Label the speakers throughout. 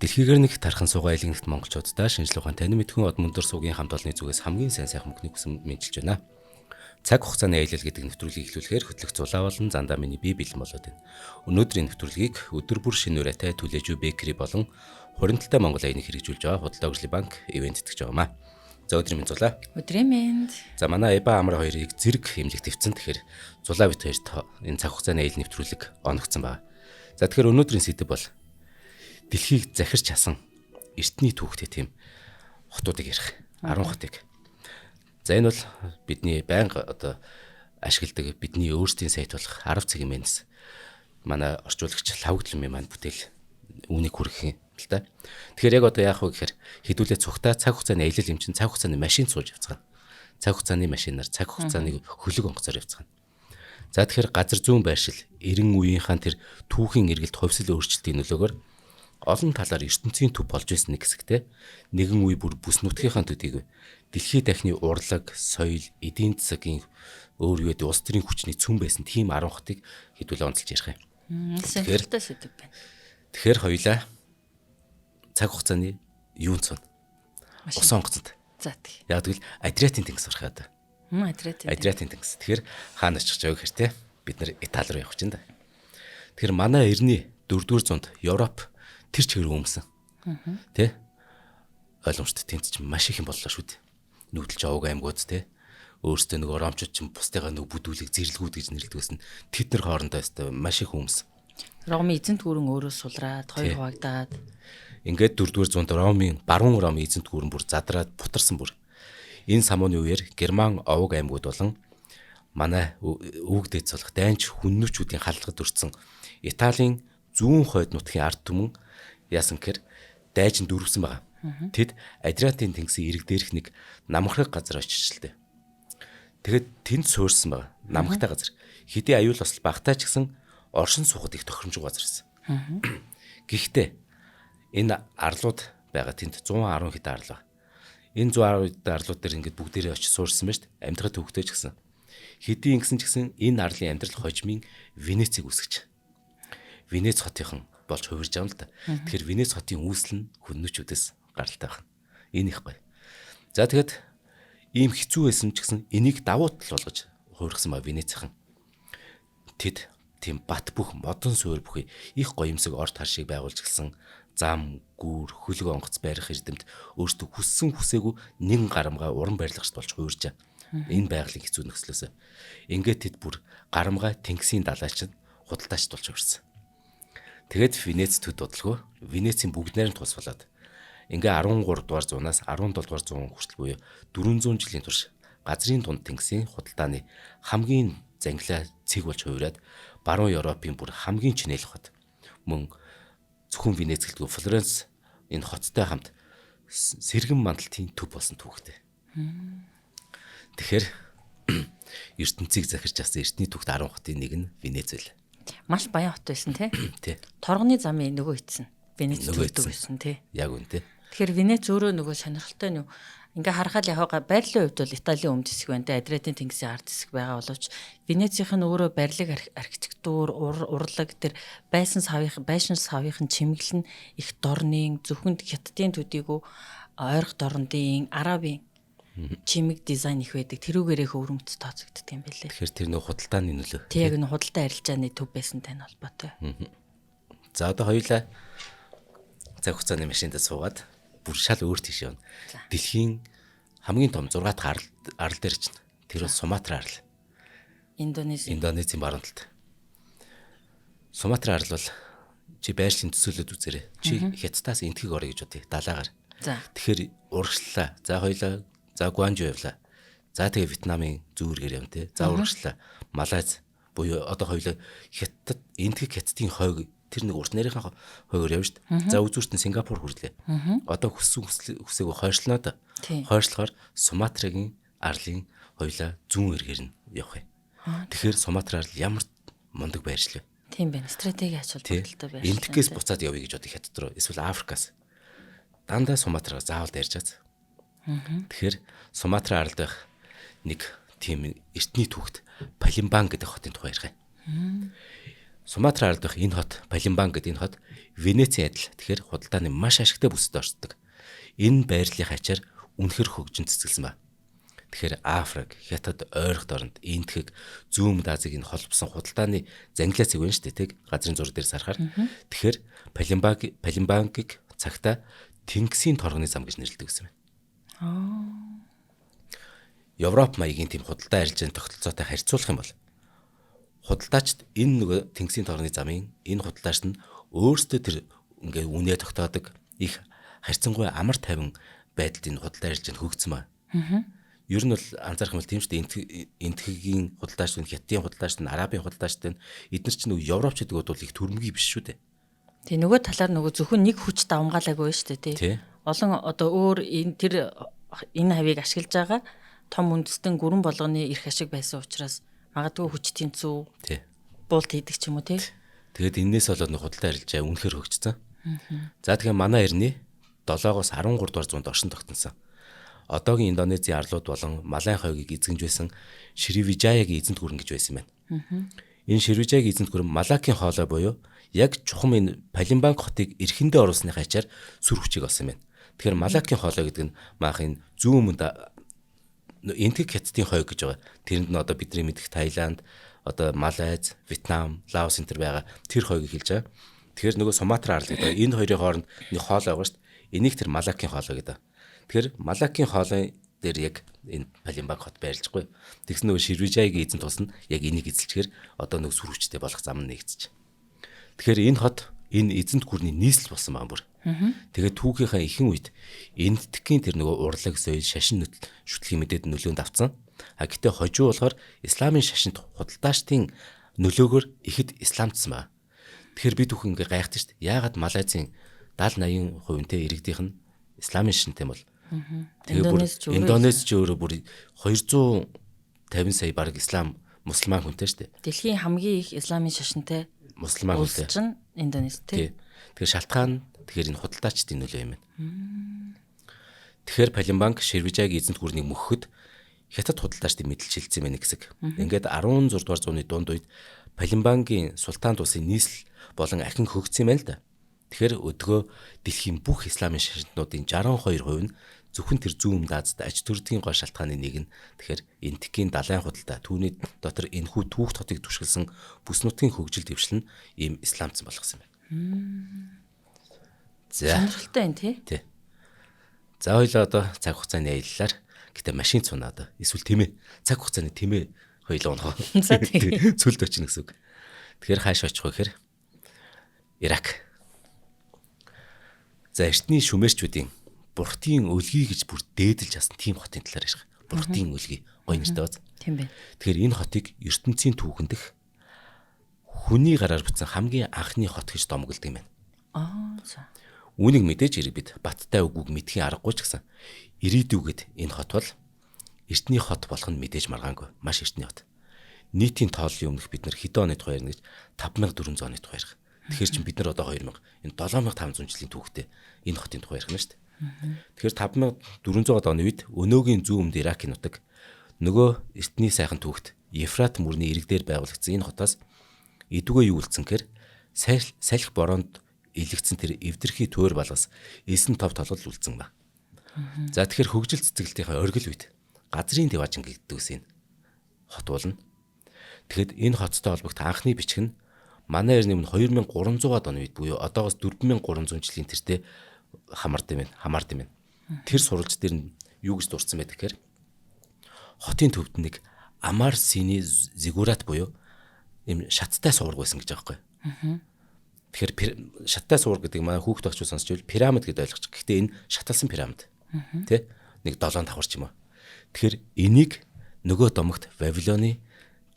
Speaker 1: Дэлхийгээр нэг тархан суугаа элэгнэгт монголчуудаа шинжлэх ухаан танин мэдхүйн од мөндөр суугийн хамт олонны зүгээс хамгийн сайн сайхан мөхнийг хүсэн мэндчилж байна. Цаг хугацааны аялал гэдэг нэвтрүүлгийг эхлүүлэхээр хөтлөх зулаа болон зандаа миний бие бэлэн болоод байна. Өнөөдрийн нэвтрүүлгийг өдөр бүр шинэ урайтай Түлээжүү Бэкери болон Хуринталтай Монгол аяны хэрэгжүүлж байгаа Худалдаа хөгжлийн банк ивент тэтгэж байгаамаа. За өдрийн мэнд зулаа.
Speaker 2: Өдрийн мэнд.
Speaker 1: За манай Эба Амар хоёрыг зэрэг хэмлэг твцэн. Тэгэхээр зулаа бит хоёрт энэ цаг хугацааны аялал нэвтрүүлэг оногцсон байна. За тэгэхээр өнөөдрийн сэдэв бол дэлхийг захирч хасан эртний түүхтэй тийм хотуудыг ярих. 10 хотыг. За энэ бол бидний байнга одоо ашигладаг бидний өөрсдийн сайт болох 10 цагийн мэнс манай орчуулагч Лавгдлын маань бүтээл үүнийг хүргэх юм л да. Тэгэхээр яг одоо яах вэ гэхээр хэдүүлээ цугтаа цаг хугацааны аялал юм чинь цаг хугацааны машин сууж явцгаана. Цаг хугацааны машинаар цаг хугацааны хөлөг онгоцоор явцгаана. За тэгэхээр газар зүүн байршил 90 үеийнхаа тэр түүхийн эргэлт хувьсэл өөрчлөлтийн нөлөөгөөр олон талаар ертөнцийн төв болж байсан нэг хэсэгтээ нэгэн үе бүр бүс нутгийнхаа төдийгүй дэлхийд дахны урлаг, соёл, эдийн засгийн өөр юу гэдэг улс төрийн хүчний цөм байсан тийм 10 хотыг хэдүүлээ онцолж ярих
Speaker 2: юм. Тэгэхээр сэдэв байна.
Speaker 1: Тэгэхээр хоёлаа цаг хугацааны юун цун? Усан онгоцонд.
Speaker 2: За тий.
Speaker 1: Яг тэгвэл Адриатын тэнгис гарах одоо.
Speaker 2: Адриатын.
Speaker 1: Адриатын тэнгис. Тэгэхээр хаана очих жаа гэхээр те бид нар Итали руу явах чинь да. Тэгэхээр манай эртний 4-р зуунд Европ тэр чигээр өмсөн. Тэ? Ойлгомжтой тэнд чинь маш их юм боллоо шүү дээ. Нүүдэлж овог аймагуд те. Өөрсдөө нөгөө ромчууд чинь бусдыгаа нөгөө бүдүүлэг зэрлгүүд гэж нэрлэдэг байсан. Тэд нар хоорондоо өстой маш их өмсөн.
Speaker 2: Ромын эзэнт гүрэн өөрөө сулраад, хоёр хуваагдаад.
Speaker 1: Ингээд 4-р зуунд Ромын баруун Ромын эзэнт гүрэн бүр задраад бутарсан бүр. Энэ самууны үеэр Герман овог аймагуд болон манай өвөг дээд болох дайнч хүннүүчүүдийн халдлагад өртсөн Италийн зүүн хойд нутгийн ард түмэн яасан гэхээр дайжин дөрвсөн байгаа. Тэд Адриатын тэнгисийн ирэг дээрх нэг намхраг газар очиж л дээ. Тэгэхэд тэнд суурсан байгаа. Намхтай газар. Хэдий аюул осол багтаа ч гэсэн оршин суухад их тохиромжгүй газар байсан. Гэхдээ энэ арлууд байгаа тэнд 110 хэдэн арал байна. Энэ 110 хэдэн арлууд дээр ингээд бүгдээрээ очиж суурсан байна шүү дээ. Амьдрахад төвөгтэй ч гэсэн. Хэдий ингэсэн ч гэсэн энэ арлын амьдрал хожмын Венецийг үүсгэж. Венец хотынхан болж хувирж байгаа юм л да. Тэгэхээр Венец хотын үүсэл нь хүннүүчүүдээс гаралтай байна. Энэ их гоё. За тэгэхэд ийм хэцүү байсан ч гэсэн энийг давуу тал болгож хувиргасан ба Венецийнхэн. Тэд тийм бат бөх модон суур бүхий их гоёмсог орт хар шиг байгуулж гисэн зам, гүүр, хөлөг онгоц барих эрдэмт өөртөө хүссэн хүсээгүй нэгэн гарамгаа уран барилгачд болж хувиржээ. Энэ байгалийн хэцүү нөхцлөөс. Ингээд тэд бүр гарамгаа тэнгисийн далайчид худалдаачд болж хувирсан. Тэгээд Венец төд удалгүй Венецийн бүгд найрамд тус болоод ингээ 13 дугаар зуунаас 17 дугаар зуун хүртэл буюу 400 жилийн турш газрын дунд тэнгисийн худалдааны хамгийн зангилаа цэг болж хувираад баруун Европын бүр хамгийн чинээл хот мөн зөвхөн Венец гэлтгүй Флоренс энэ хоттой хамт сэргэн мандалтын төв болсон түүхтэй. Тэгэхээр ертөнцийг захирч авсан эртний түүхт 10 хотын нэг нь Венец байл.
Speaker 2: Маш баян хот байсан тий.
Speaker 1: Тий.
Speaker 2: Торгоны замын нөгөө эцэн Венец төрдөг байсан тий.
Speaker 1: Яг үн тий.
Speaker 2: Тэгэхээр Венец өөрөө нөгөө сонирхолтой нь ингээ харахад яг байрлалын хувьд бол Италийн өмд хэсэг байна те, Адриатын тэнгисийн ард хэсэг байгаа боловч Венецийнх нь өөрөө барилга архитектур, урлаг тэр байсан савынх, байшин савынхын чимэглэл нь их дорнын зөвхөн хятадын төдийгүй ойрох дорндын арабын чимэг дизайн их байдаг. Тэрүүгээрээ хөрөмц тооцогддог юм билээ.
Speaker 1: Тэгэхээр тэр нөх худалдааны нөлөө.
Speaker 2: Тэг яг нөх худалдаа арилжааны төв байсан тань холбоотой.
Speaker 1: За одоо хоёулаа цаг хугацааны машинд суугаад бүр шал өөр тийш явна. Дэлхийн хамгийн том 6 дахь арал дээр чинь тэр бол Суматра арал.
Speaker 2: Индонез.
Speaker 1: Индонезийн баруун талд. Суматра арал бол чи байршлын төсөөлөд үзээрэй. Чи Хятадаас Энтхэг орё гэж бодъё далаагаар.
Speaker 2: За.
Speaker 1: Тэгэхээр урагшлаа. За хоёлаа за Гуанжу явлаа. За тэгээ Вьетнамын зүүргээр явна те. За урагшлаа. Малайз буюу одоо хоёлаа Хятад Энтхэг Хятадын хойг тэр нэг урт нарийнхаа хойгоор явна шүү дээ. За үзүүрт нь Сингапур хүрлээ. Одоо хүссэн хүсээгүй хойшлноо да. Хойшлохоор Суматрагийн арлын хоёлаа зүүн эргээр нь явах юм. Тэгэхээр Суматра арал ямар мундаг байршил вэ?
Speaker 2: Тийм байна. Стратеги ач холбогдолтой байршил.
Speaker 1: Энтхгээс буцаад явъя гэж бодъё Хятад руу. Эсвэл Африкаас. Дандаа Суматраа заавал дайрч чад. Тэгэхээр Суматра аралд байх нэг тийм эртний түүхт Палимбан гэдэг хотын тухай ярих юм. Суматра ард дах энэ хот Палембанг гэдэг энэ хот Венецийн адил. Тэгэхээр худалдааны маш ашигтай бүсэд оршдог. Энэ байрлалын ачаар үнэхэр хөгжин цэцгэлсэн ба. Тэгэхээр Африк, Хятад, ойрхот оронд, Энтхэг, Зүүн Өмнөд Азийг энэ холбосон худалдааны зангилаа цэг байна шүү дээ, тэг газрын зураг дээр сарахаар. Тэгэхээр Палембангийг цагтаа Тэнгисийн торгоны зам гэж нэрлэдэг гэсэн байна. Европ маягийн тийм худалдаа арилжааны тогтолцоотой харьцуулах юм бол худалдаачд энэ нөгөө Тэнгисийн торгоны замын энэ худалдаач нь өөрсдөө тэр ингээ үнэ тогтоодог их харьцангуй амар тайван байдалд энэ худалдаа арилжаанд хөгжсөн ба. Ер нь бол анзаарах юм бол тийм шүү дээ. Энтхэгийн худалдаач нь, Хятадын худалдаач нь, Арабын худалдаач нь эдгээр чинь нөгөө Европч гэдэг бол их төрөмгий биш шүү дээ.
Speaker 2: Тий, нөгөө талаар нөгөө зөвхөн нэг хүч давмгаалаагүй шүү дээ, тий. Олон одоо өөр энэ тэр энэ хавийг ашиглаж байгаа том үндэстэн гүрэн болгоны эрх ашиг байсан учраас магадгүй хүч тэнцүү буулт хийдэг ч юм уу, тий.
Speaker 1: Тэгээд энээс болоод нэг худалдаа арилжаа үнэхэр хөгжсөн. За тэгэхээр манай эртний 7-оос 13 дугаар зуунд оршин тогтносон. Одоогийн Индонезийн арлууд болон Малайн хойгийг эзэмж байсан Шривижаягийн эзэнт гүрэн гэж байсан юм байна. Энэ Шривижаягийн эзэнт гүрэн Малакийн хоолой буюу яг чухам энэ Палембанг хотыг эрхэндээ оруулсны ачаар сүр хүчийг олсон юм байна. Тэгэхээр Малакийн хоолой гэдэг нь маах энэ зүүн өмнөд Энтхэг Хятадын хойг гэж байгаа. Тэрэнд нь одоо бидний мэдэх Таиланд, одоо Малайз, Вьетнам, Лаос энэ төр байгаа тэр хойгийг хэлж байгаа. Тэгэхээр нөгөө Суматра арал гэдэг энэ хоёрын хооронд нэг хоолой байгаа шүү дээ. Энийг тэр Малакийн хоолой гэдэг. Тэгэхээр Малакийн хоолой дээр яг энэ Палембанг хот байрлажгүй. Тэгсэн нөгөө Шривижаягийн эзэн тус нь яг энийг эзэлчихээр одоо нөгөө сүр хүчтэй болох зам нь нэгдэж. Тэгэхээр энэ хот энэ эзэнт гүрний нийслэл болсон байгаа бүр. Тэгээд түүхийнхаа ихэнх үед Энэтхэгийн тэр нөгөө урлаг, соёл, шашин шүтлгийн мэдээд нөлөөнд авцсан. А гэтээ хожуу болохоор исламын шашинд худалдаачдын нөлөөгөөр ихэд исламдсан ба. Тэгэхээр бид бүхэн ингээ гайхдаг шүү дээ. Яагаад Малайзын 70 80% те иргэдийнх нь исламын шашинтай юм бол? Тэгээ бүр Индонез ч өөрөө бүр 250 сая бараг ислам мусульман хүнтэй шүү дээ.
Speaker 2: Дэлхийн хамгийн их исламын шашинтай
Speaker 1: мусульман хүнтэй
Speaker 2: чинь Индонез тий.
Speaker 1: Тэгэхээр шалтгаан тэгэхээр энэ худалдаачдын нөлөө юм байна. Тэгэхээр Палембанг Шривижаягийн эзэнт гүрнийг мөхөхөд Хятад худалдаачдын мэдэл шилжсэн байна гэсэн. Ингээд 16 дугаар зууны дунд үед Палембангийн султан улсын нийслэл болон ахин хөгжсөн юм байна л да. Тэгэхээр өдгөө дэлхийн бүх исламын шашинтнуудын 62% нь зөвхөн тэр зүүн өмнөд Азид аж төрдгийн гол шалтгааны нэг нь тэгэхээр Энтхэгийн далайн худалдаа түүний дотор энэхүү түүх хотыг түшгэлсэн бүс нутгийн хөгжил дэвшил нь ийм исламцсан болгосон юм байна.
Speaker 2: За. Сонирхолтой юм тий.
Speaker 1: Тий. За хоёлаа одоо цаг хугацааны аяллаар гэтээ машин цунаа одоо эсвэл тэмээ цаг хугацааны тэмээ хоёлаа унах.
Speaker 2: За тий.
Speaker 1: Цөлд очино гэсэн үг. Тэгэхээр хааш очих вэ гэхээр Ирак. За эртний шумерчүүдийн Бурхтын өлгий гэж бүр дээдэлж асан тийм хотын талаар ярих. Бурхтын өлгий гоё нэртэй бааз.
Speaker 2: Тийм байна.
Speaker 1: Тэгэхээр энэ хотыг ертөнцийн түүхэн дэх хүний гараар бүтсэн хамгийн анхны хот гэж домоглодог юм байна.
Speaker 2: Аа за.
Speaker 1: Үүнийг мэдээж хэрэг бид баттай үгүйг мэдхийн аргагүй ч гэсэн ирээдүйгэд энэ хот бол эртний хот болох нь мэдээж маргаангүй. Маш эртний хот. Нийтийн тооллын өмнөх бид нар хэдэн оны тухай ярина гэж 5400 оны тухай ярих. Тэгэхээр чин бид нар одоо 2000 энэ 7500 жилийн түүхтэй энэ хотын тухай ярих нь шүү дээ. Тэгэхээр 5400 оны үед өнөөгийн зүүн өмнөд Иракийн нутаг нөгөө эртний сайхан түүхт Ефрат мөрний ирэг дээр байгуулагдсан энэ хотоос эдүгээ юу үлдсэн гэхээр салхи бороонд илэгдсэн тэр эвдэрхий туйр балгас эсэн тов толгол үлдсэн ба. За тэгэхээр хөгжил цэцгэлтийнхаа оргил үед газрын диваажин гэдэг үс энэ хот болно. Тэгэхэд энэ хоттой холбогдох анхны бичиг нь манай эртний өмнө 2300 оны үед буюу одоогоос 4300 жилийн тэртээ хамаард юм байна. Хамаард юм байна. Тэр сурвалж дээр нь юу гэж дурдсан бэ гэхээр хотын төвд нэг Амар Синий зигурат буюу ийм шаттай суург байсан гэж байгаа байхгүй. Тэгэхээр шаттай суург гэдэг манай хүүхд багчууд сонсч байвал пирамид гэдээ ойлгочих. Гэхдээ энэ шаталсан пирамид. Тэ? Нэг 7 давхар ч юм уу. Тэгэхээр энийг нөгөө домогт Вавилоны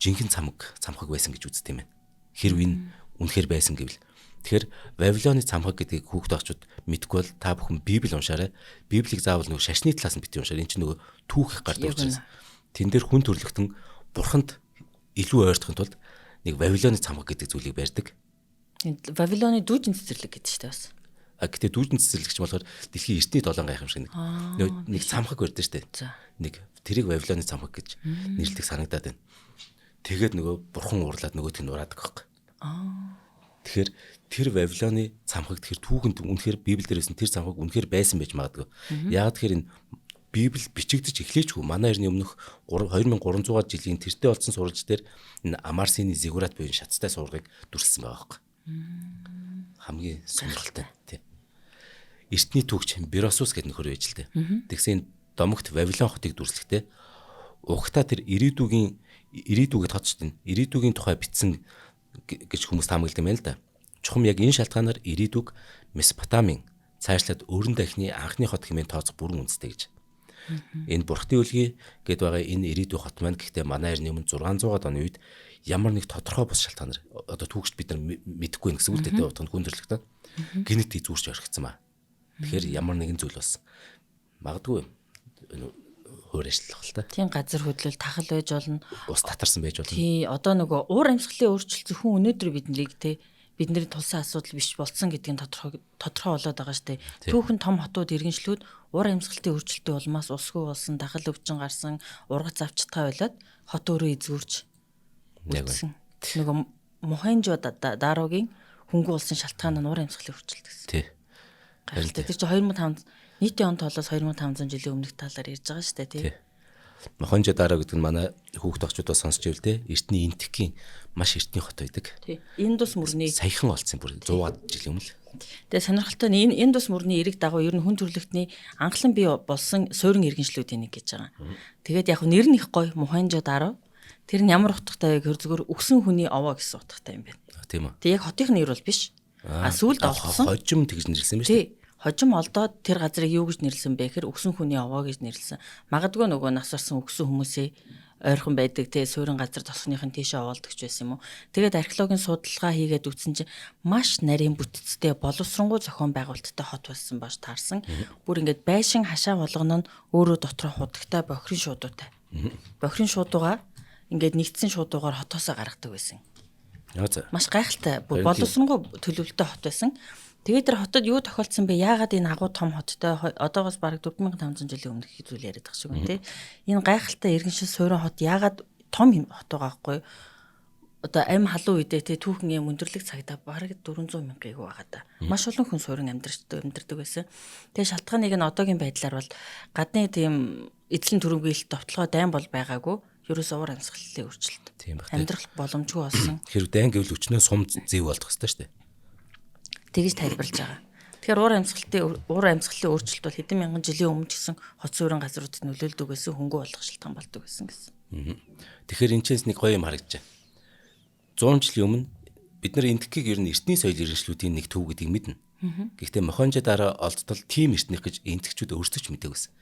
Speaker 1: жинхэнэ цамхаг байсан гэж үздэг юм байна. Хэрв энэ үнэхээр байсан гэвэл. Тэгэхээр Вавилоны цамхаг гэдгийг хүүхд багчууд мэдэхгүй бол та бүхэн Библи уншаарай. Библийг заавал нөгөө шашны талаас нь бити уншаарай. Энэ чинь нөгөө түүх их гардаг учраас. Тэн дээр хүн төрлөختөн бурханд илүү ойртохын тулд нэг Вавилоны цамхаг гэдэг зүйлийг барьдаг.
Speaker 2: Вавилоны дүүжин цэцэрлэг гэдэг чинь бас.
Speaker 1: А гэтээ дүүжин цэцэрлэг чинь болохоор дэлхийн эртний долоон гайхамшиг нэг нэг цамхаг барьдаг шүү дээ. Нэг тэрийг Вавилоны цамхаг гэж нэрлэдэг санагдаад байна. Тэгээд нөгөө бурхан уурлаад нөгөөдг нь ураадаг байхгүй. Тэгэхээр тэр Вавилоны цамхаг тэгэхээр түүхэнд үнэхээр Библиэлд байсан тэр цамхаг үнэхээр байсан байж магадгүй. Яагаад тэгэхээр энэ Библи бичигдэж эхлэвчгүй манай эртний өмнөх 2300 жилийн тэртээ олдсон сурвалж дээр энэ Амарсины зиггурат буюу шаттай суургыг дүрслсэн байгаа байхгүй. Хамгийн сонирхолтой тий. Эртний түүхч Биросус гэдэг нөхөр байж л дээ. Тэгсэн энэ домогт Вавилон хотыг дүрслэхдээ угтаа тэр ирээдүгийн ирээдүгэд хот шүү дээ. Ирээдүгийн тухай бичсэн гэж хүмүүс таамагладаг юм байна л да. Чухам яг энэ шалтгаанаар ирээдүг Месопотамийн цаашлаад өрн дахны анхны хот хэмээн тооцох бүрэн үндэстэй гэж. Энэ бурхны үлгий гэд байгаа энэ ирээдүйн хот маань гэхдээ манай эртний өмнө 600-аад оны үед ямар нэг тодорхой бус шалтгаанаар одоо түүхч бид нар мэдэхгүй гэсэн үг л дээ утга нь хүн төрөлхтөө гинэт эзүүрч орхигдсан ба. Тэгэхээр ямар нэгэн зүйл болсон. Магадгүй хуур ажиллах л та.
Speaker 2: Тийм газар хөдлөл тахал байж болно.
Speaker 1: Ус татарсан байж болно.
Speaker 2: Тий, одоо нөгөө уур амьсгалын өөрчлөлт зөвхөн өнөөдөр биднийг те бидний тулсан асуудал биш болцсон гэдгийг тодорхой болоод байгаа шүү дээ. Түүхэн том хотууд иргэншлүүд уур амьсгалын өөрчлөлтийн улмаас усгүй болсон, дахал өвчин гарсан, ургац авчтгаа болоод хот өөрөө эзгүүрч үлдсэн. Нөгөө Мохенжо-Дарогийн хөнгөн болсон шалтгаан нь уур амьсгалын өөрчлөлт гэсэн.
Speaker 1: Тий.
Speaker 2: Гайхалтай. Тэр чинь 2005 нийтийн он тоолоос 2500 жилийн өмнөх талаар ярьж байгаа шүү дээ, тий.
Speaker 1: Мохенжо-Даро гэдэг нь манай хүүхд охчуудаа сонсч ивэл те эртний Энтхийн маш эртний хот байдаг.
Speaker 2: Тий. Индус мөрний
Speaker 1: саяхан олцсон бүр 100-аад жилийн өмнө.
Speaker 2: Тэгээ сонирхолтой нь энэ Индус мөрний эрэг дагуу ер нь хүн төрөлхтний анхлан бий болсон суурин иргэншлүүдийн нэг гэж байгаа. Тэгээд яг нэр нь их гоё Мохенжо-Даро. Тэр нь ямар утгатай вэ гэхээр зүгээр өгсөн хүний овоо гэсэн утгатай юм байна.
Speaker 1: Тийм үү.
Speaker 2: Тэг яг хотын нэр бол биш. А сүүлд олдсон.
Speaker 1: Хожим тэгж нэрлсэн биз дээ.
Speaker 2: Хожим олдоод тэр газрыг юу гэж нэрлсэн бэ гэхээр өгсөн хүний овоо гэж нэрлсэн. Магадгүй нөгөө нас барсан өгсөн хүмүүсээ ойрхон байдаг те суурин газар тосгоныхын тийшээ овоолдогч байсан юм уу. Тэгээд археологийн судалгаа хийгээд үзсэн чинь маш нарийн бүтцтэй боловсронгуй зохион байгуулалттай хот болсон баш таарсан. Бүр ингээд байшин хашаа болгоно нь өөрөө дотроо худагтай бохирын шуудуутай. Бохирын шуудуугаа ингээд нэгдсэн шуудуугаар хотоосоо гаргадаг байсан. Маш гайхалтай боловсронгуй төлөвлөлттэй хот байсан. Тэгээд тэр хотод юу тохиолдсон бэ? Яагаад энэ агуу том хоттой одоогоос бараг 4500 жилийн өмнөх зүйл яриад байгаа шиг байна те. Энэ гайхалтай иргэншил суурин хот яагаад том хот байгаа байхгүй юу? Одоо ам халуун үедээ те түүхэн юм өндөрлөг цагтаа бараг 400 мянган байгаа да. Маш олон хүн суурин амьдардаг байсан. Тэгээд шалтгааныг нь одоогийн байдлаар бол гадны тийм эзлэн төрөмгийлэлт довтлогоо дайн бол байгаагүй. Ерөөсөө уур амьсгалын өөрчлөлт.
Speaker 1: Тийм байх.
Speaker 2: Амьдрах боломжгүй болсон.
Speaker 1: Хэрв дайн гэвэл өчнөө сум зэв болдох ёстой шүү дээ.
Speaker 2: Тэгж тайлбарлаж байгаа. Тэгэхээр уур амьсгалын өөрчлөлт бол хэдэн мянган жилийн өмнө ч гэсэн хот суурин газруудад нөлөөлдөг байсан, хөнгөн болох шалтгаан болдог байсан гэсэн.
Speaker 1: Тэгэхээр энэ чээс нэг гоё юм харагдаж байна. 100 жилийн өмнө бид нар Энтхийг ер нь эртний соёл иргэншлүүдийн нэг төв гэдгийг мэднэ. Гэхдээ Мохенжо-Даро олдтол тийм эртнийх гэж энтхчүүд өөрсдөө ч мэдээг байсан.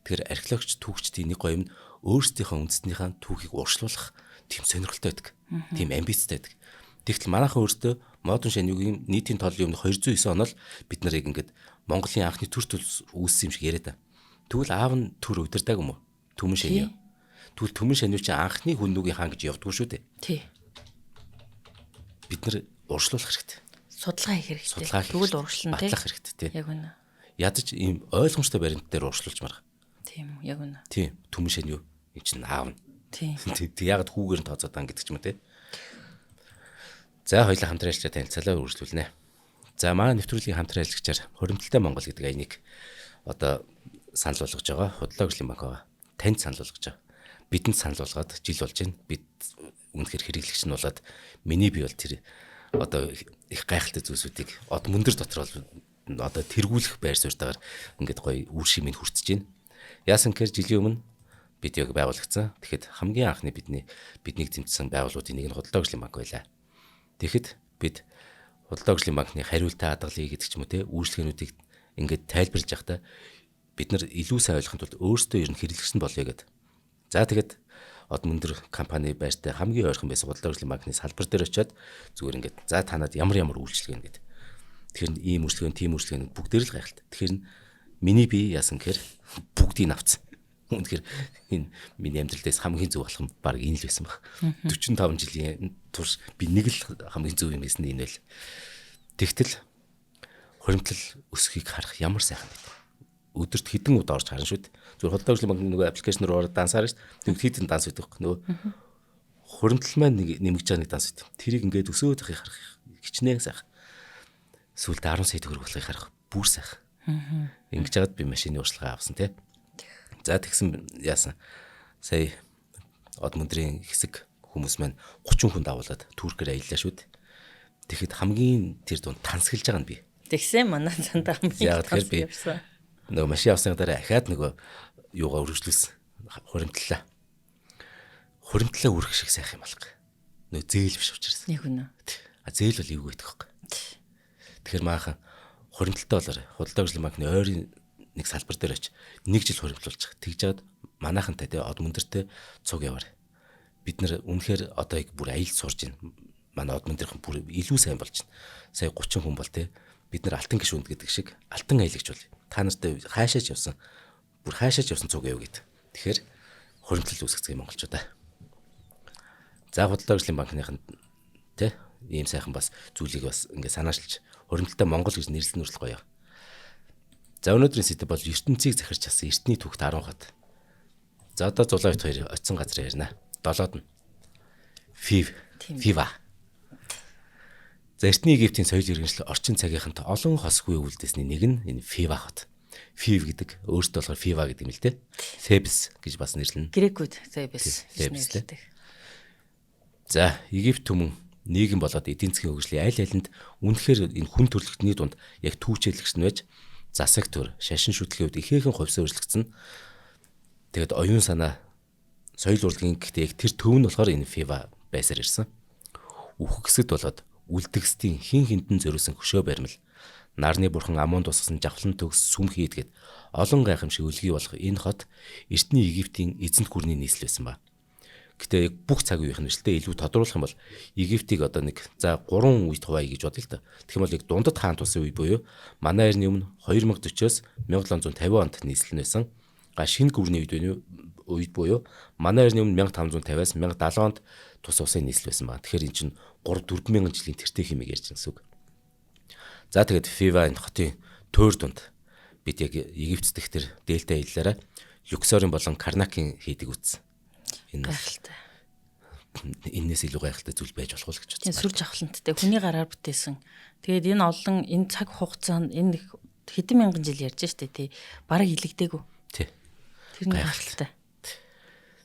Speaker 1: Тэгэхээр археологч түүхчдийн нэг гоё юм өөрсдийнхөө үндэстнийхээ түүхийг урагшлуулах тийм сонирхолтой байдаг. Тийм амбицтай байдаг. Тэгтэл манайхан өөрсдөө модон шаньюгийн нийтийн тооллын өмнө 209 онол бид нарыг ингээд Монголын анхны төр төлс үүссэн юм шиг яриад та. Тэгвэл аав нь төр удирдаг юм уу? Түмэн шанью. Тэгвэл түмэн шанью чинь анхны хүннүгийн хаан гэж явдггүй шүү дээ.
Speaker 2: Тий.
Speaker 1: Бид нар урагшлуулах хэрэгтэй.
Speaker 2: Судалгаа хийх хэрэгтэй. Тэгвэл урагшлана тий.
Speaker 1: Батлах хэрэгтэй тий.
Speaker 2: Яг үнэ.
Speaker 1: Ядаж ийм ойлгомжтой баримт дээр урагшлуулж марга.
Speaker 2: Тийм үү, яг үнэ.
Speaker 1: Тийм, түмэн шанью энэ чинь аав нь.
Speaker 2: Тийм.
Speaker 1: Тэг яагаад хүүгээр нь тооцоод байгаа гэдэг ч юм уу тий. За хоёлаа хамтран ажиллаа танилцалаа үргэлжлүүлнэ. За манай нэвтрүүлгийн хамтран ажиллагчаар Хоримтлалтай Монгол гэдэг аяныг одоо санал болгож байгаа. Худлаа хөгжлийн банк байгаа. Танд санал болгож байгаа. Бидэнд санал болгоод жил болж байна. Бид үнэхээр хэрэглэгч нь болоод миний бий бол тэр одоо их гайхалтай зүйлсүүдийг од мөндөр дотор бол одоо тэргүүлэх байр суурьтайгаар ингээд гоё үр шимийг хүртэж байна. Яасан гэхээр жилийн өмнө бид яг байгуулагдсан. Тэгэхэд хамгийн анхны биднийг зэмтсэн байгууллагуудын нэг нь Худалдаа хөгжлийн банк байлаа. Тэгэхэд бид Худалдаа хөгжлийн банкны хариултаа хадгалъя гэдэг ч юм уу те үйлчлэгээнүүдийг ингээд тайлбарлаж явахдаа бид нар илүү сайн ойлгохын тулд өөрсдөө ер нь хэрэглэгч нь болъё гэд. За тэгэхэд од мөндөр компани байртай хамгийн ойрхон байсан Худалдаа хөгжлийн банкны салбар дээр очиод зүгээр ингээд за танад ямар ямар үйлчлэгээ гэд. Тэгэхээр ийм үйлчлэгээ, тийм үйлчлэгээ бүгдээр л гайхалтай. Тэгэхээр миний бие яасан гэхээр бүгдийг авцсан. Үнэхээр энэ миний амьдрал дээс хамгийн зөв алхам баг энэ л байсан баг. 45 жилийн турш би нэг л хамгийн зөв юм байсан энэ байл. Тэгтэл хуримтлал өсөхийг харах ямар сайхан бэ. Өдөрт хэдэн удаа орж харна шүү дээ. Зүгээр Худалдаа хөгжлийн банкны нөгөө аппликейшн руу ороод дансаар шүү дээ. Тэгвэл хэдэн данс байдаг вэ? Нөгөө Хуримтлал маань нэг нэмэгдэж байгаа нэг данс байт. Тэрийг ингээд өсөөд явахыг харах хичнээн сайхан. Сүүлдээ 10 сая төгрөг болохыг харах бүр сайхан. Ингэж жагаад би машины уршилгаа авсан тий. За тэгсэн яасан. Сая од мөндрийн хэсэг хүмүүс маань 30 хүн дагуулад Туркээр аяллаа шүү дээ. Тэгэхэд хамгийн тэр дунд тансаглаж байгаа нь би.
Speaker 2: Тэгсэн манай цандаа хамгийн
Speaker 1: Яг тэгэхээр би нөгөө машин авсны дараа ахаад нөгөө юугаа өргөжлүүлсэн. Хуримтлалаа. Хуримтлалаа үрэх шиг сайхан юм алга. Нөгөө зээл биш учраас.
Speaker 2: Яг үнэ.
Speaker 1: А зээл бол эвгүй байдаг байхгүй. Тэгэхээр maaхан хуримтлалтай болоор худалдаа хөгжлийн банкны ойрын нэг салбар дээр очиж нэг жил хуримтлуулчих. Тэгж жаад манайхантай те од мөндөртэй цуг яваар. Бид нэр үнэхээр одоо яг бүр аялал сурж байна. Манай од мөндөрхөн бүр илүү сайн болж байна. Сая 30 хүн бол те бид нар алтан гишүүнд гэдэг шиг алтан аялагч бол. Та нартай хаашаач явсан. Бүр хаашаач явсан цуг яв гэд. Тэгэхээр хуримтлал үүсгэцгээе монголчуудаа. За худалдаа хөгжлийн банкныхан те ийм сайхан бас зүйлийг бас ингээ санаашилж хуримтлалтай Монгол гэж нэрлэн нүртэл гоё. За өнөөдрийн сэдэв бол ертөнцийг захирч чадсан эртний түүхт 10 хот. За одоо зулаа бит хоёр очисон газар ярина. Долоод нь Фив, Фива. За эртний Египтийн соёл иргэншил орчин цагийнхант олон хосгүй үлдээсний нэг нь энэ Фива хот. Фив гэдэг өөртөө болохоор Фива гэдэг юм л те. Thebes гэж бас нэрлэнэ.
Speaker 2: Грекүүд Thebes гэж нэрлэдэг.
Speaker 1: За Египт түмэн нийгэм болоод эдийн засгийн хөгжлийн аль алинд үнэхээр энэ хүн төрөлхтний дунд яг түүчээлэгч нь байж засаг төр, шашин шүтлгийн хувьд ихээхэн хувьсаа өөрчлөгдсөн. Тэгээд оюун санаа соёл урлагийн гэхдээ яг тэр төв нь болохоор энэ Фива байсаар ирсэн. Үхгсэд болоод үлдгэсдийн хин хиндэн зориулсан хөшөө баримл, нарны бурхан Амон тусгасан жавхлан төгс сүм хийдгээд олон гайхамшиг өлгий болох энэ хот эртний Египтийн эзэнт гүрний нийслэл байсан ба. Гэтэ яг бүх цаг үеийнх нь биш л дээ, илүү тодруулах юм бол Египтийг одоо нэг за 3 үед хуваая гэж бодъё л да. Тэгэх юм бол яг дундад хаан тусын үе буюу манай эртний өмнө 2040-оос 1750 онд нийслэл нь байсан. Га шинэ гүрний үед буюу манай эртний өмнө 1550-аас 1070 онд тус улсын нийслэл байсан ба. Тэгэхээр эн чинь 3 4 мянган жилийн тэртээ хэмээг ярьж байгаа гэсэн үг. За тэгээд Фива энэ хотын тойр дунд бид яг Египт дэх тэр дельта аяллаараа Люксорын болон Карнакийн хийдэг үзсэн.
Speaker 2: Энэ гайхалтай.
Speaker 1: Энээс илүү гайхалтай зүйл байж болох уу гэж бодсон.
Speaker 2: Сүр жавхланттай хүний гараар бүтээсэн. Тэгээд энэ олон энэ цаг хугацаанд энэ хэдэн мянган жил ярьж штэ тий. Бараг илэгдээгүй.
Speaker 1: Тий.
Speaker 2: Тэр нь гайхалтай.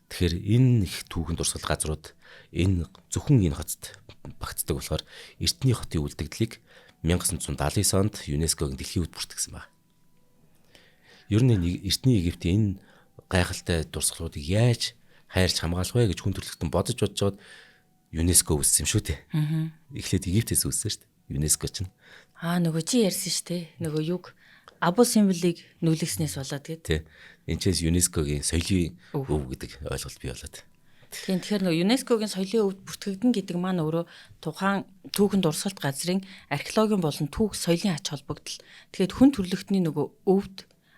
Speaker 1: Тэгэхээр энэ их түүхэн дурсгал газрууд энэ зөвхөн энэ хотод багтдаг болохоор эртний хотын үлдэгдлийг 1979 онд ЮНЕСКОгийн дэлхийн өвд бүртгэсэн байна. Ер нь эртний Египтийн энэ гайхалтай дурсгалуудыг яаж хайрлж хамгаалах вэ гэж хүн төрөлхтөн бодож бодож ЮНЕСКО үүссэн юм шүү дээ. Эхлээд Египтээс үүссэн шүү дээ. ЮНЕСКО чинь.
Speaker 2: Аа нөгөө чи ярьсан шүү дээ. Нөгөө юг Абу Симбелийг нүлэгснээс болоод гээд.
Speaker 1: Тий. Энд чээс ЮНЕСКОгийн соёлын өв гэдэг ойлголт бий болоод.
Speaker 2: Тийм, тэгэхээр нөгөө ЮНЕСКОгийн соёлын өвд бүртгэгдэн гэдэг маань өөрөө тухайн түүхэн дурсгалт газрын археологийн болон түүх соёлын ач холбогдол. Тэгэхээр хүн төрөлхтний нөгөө өвд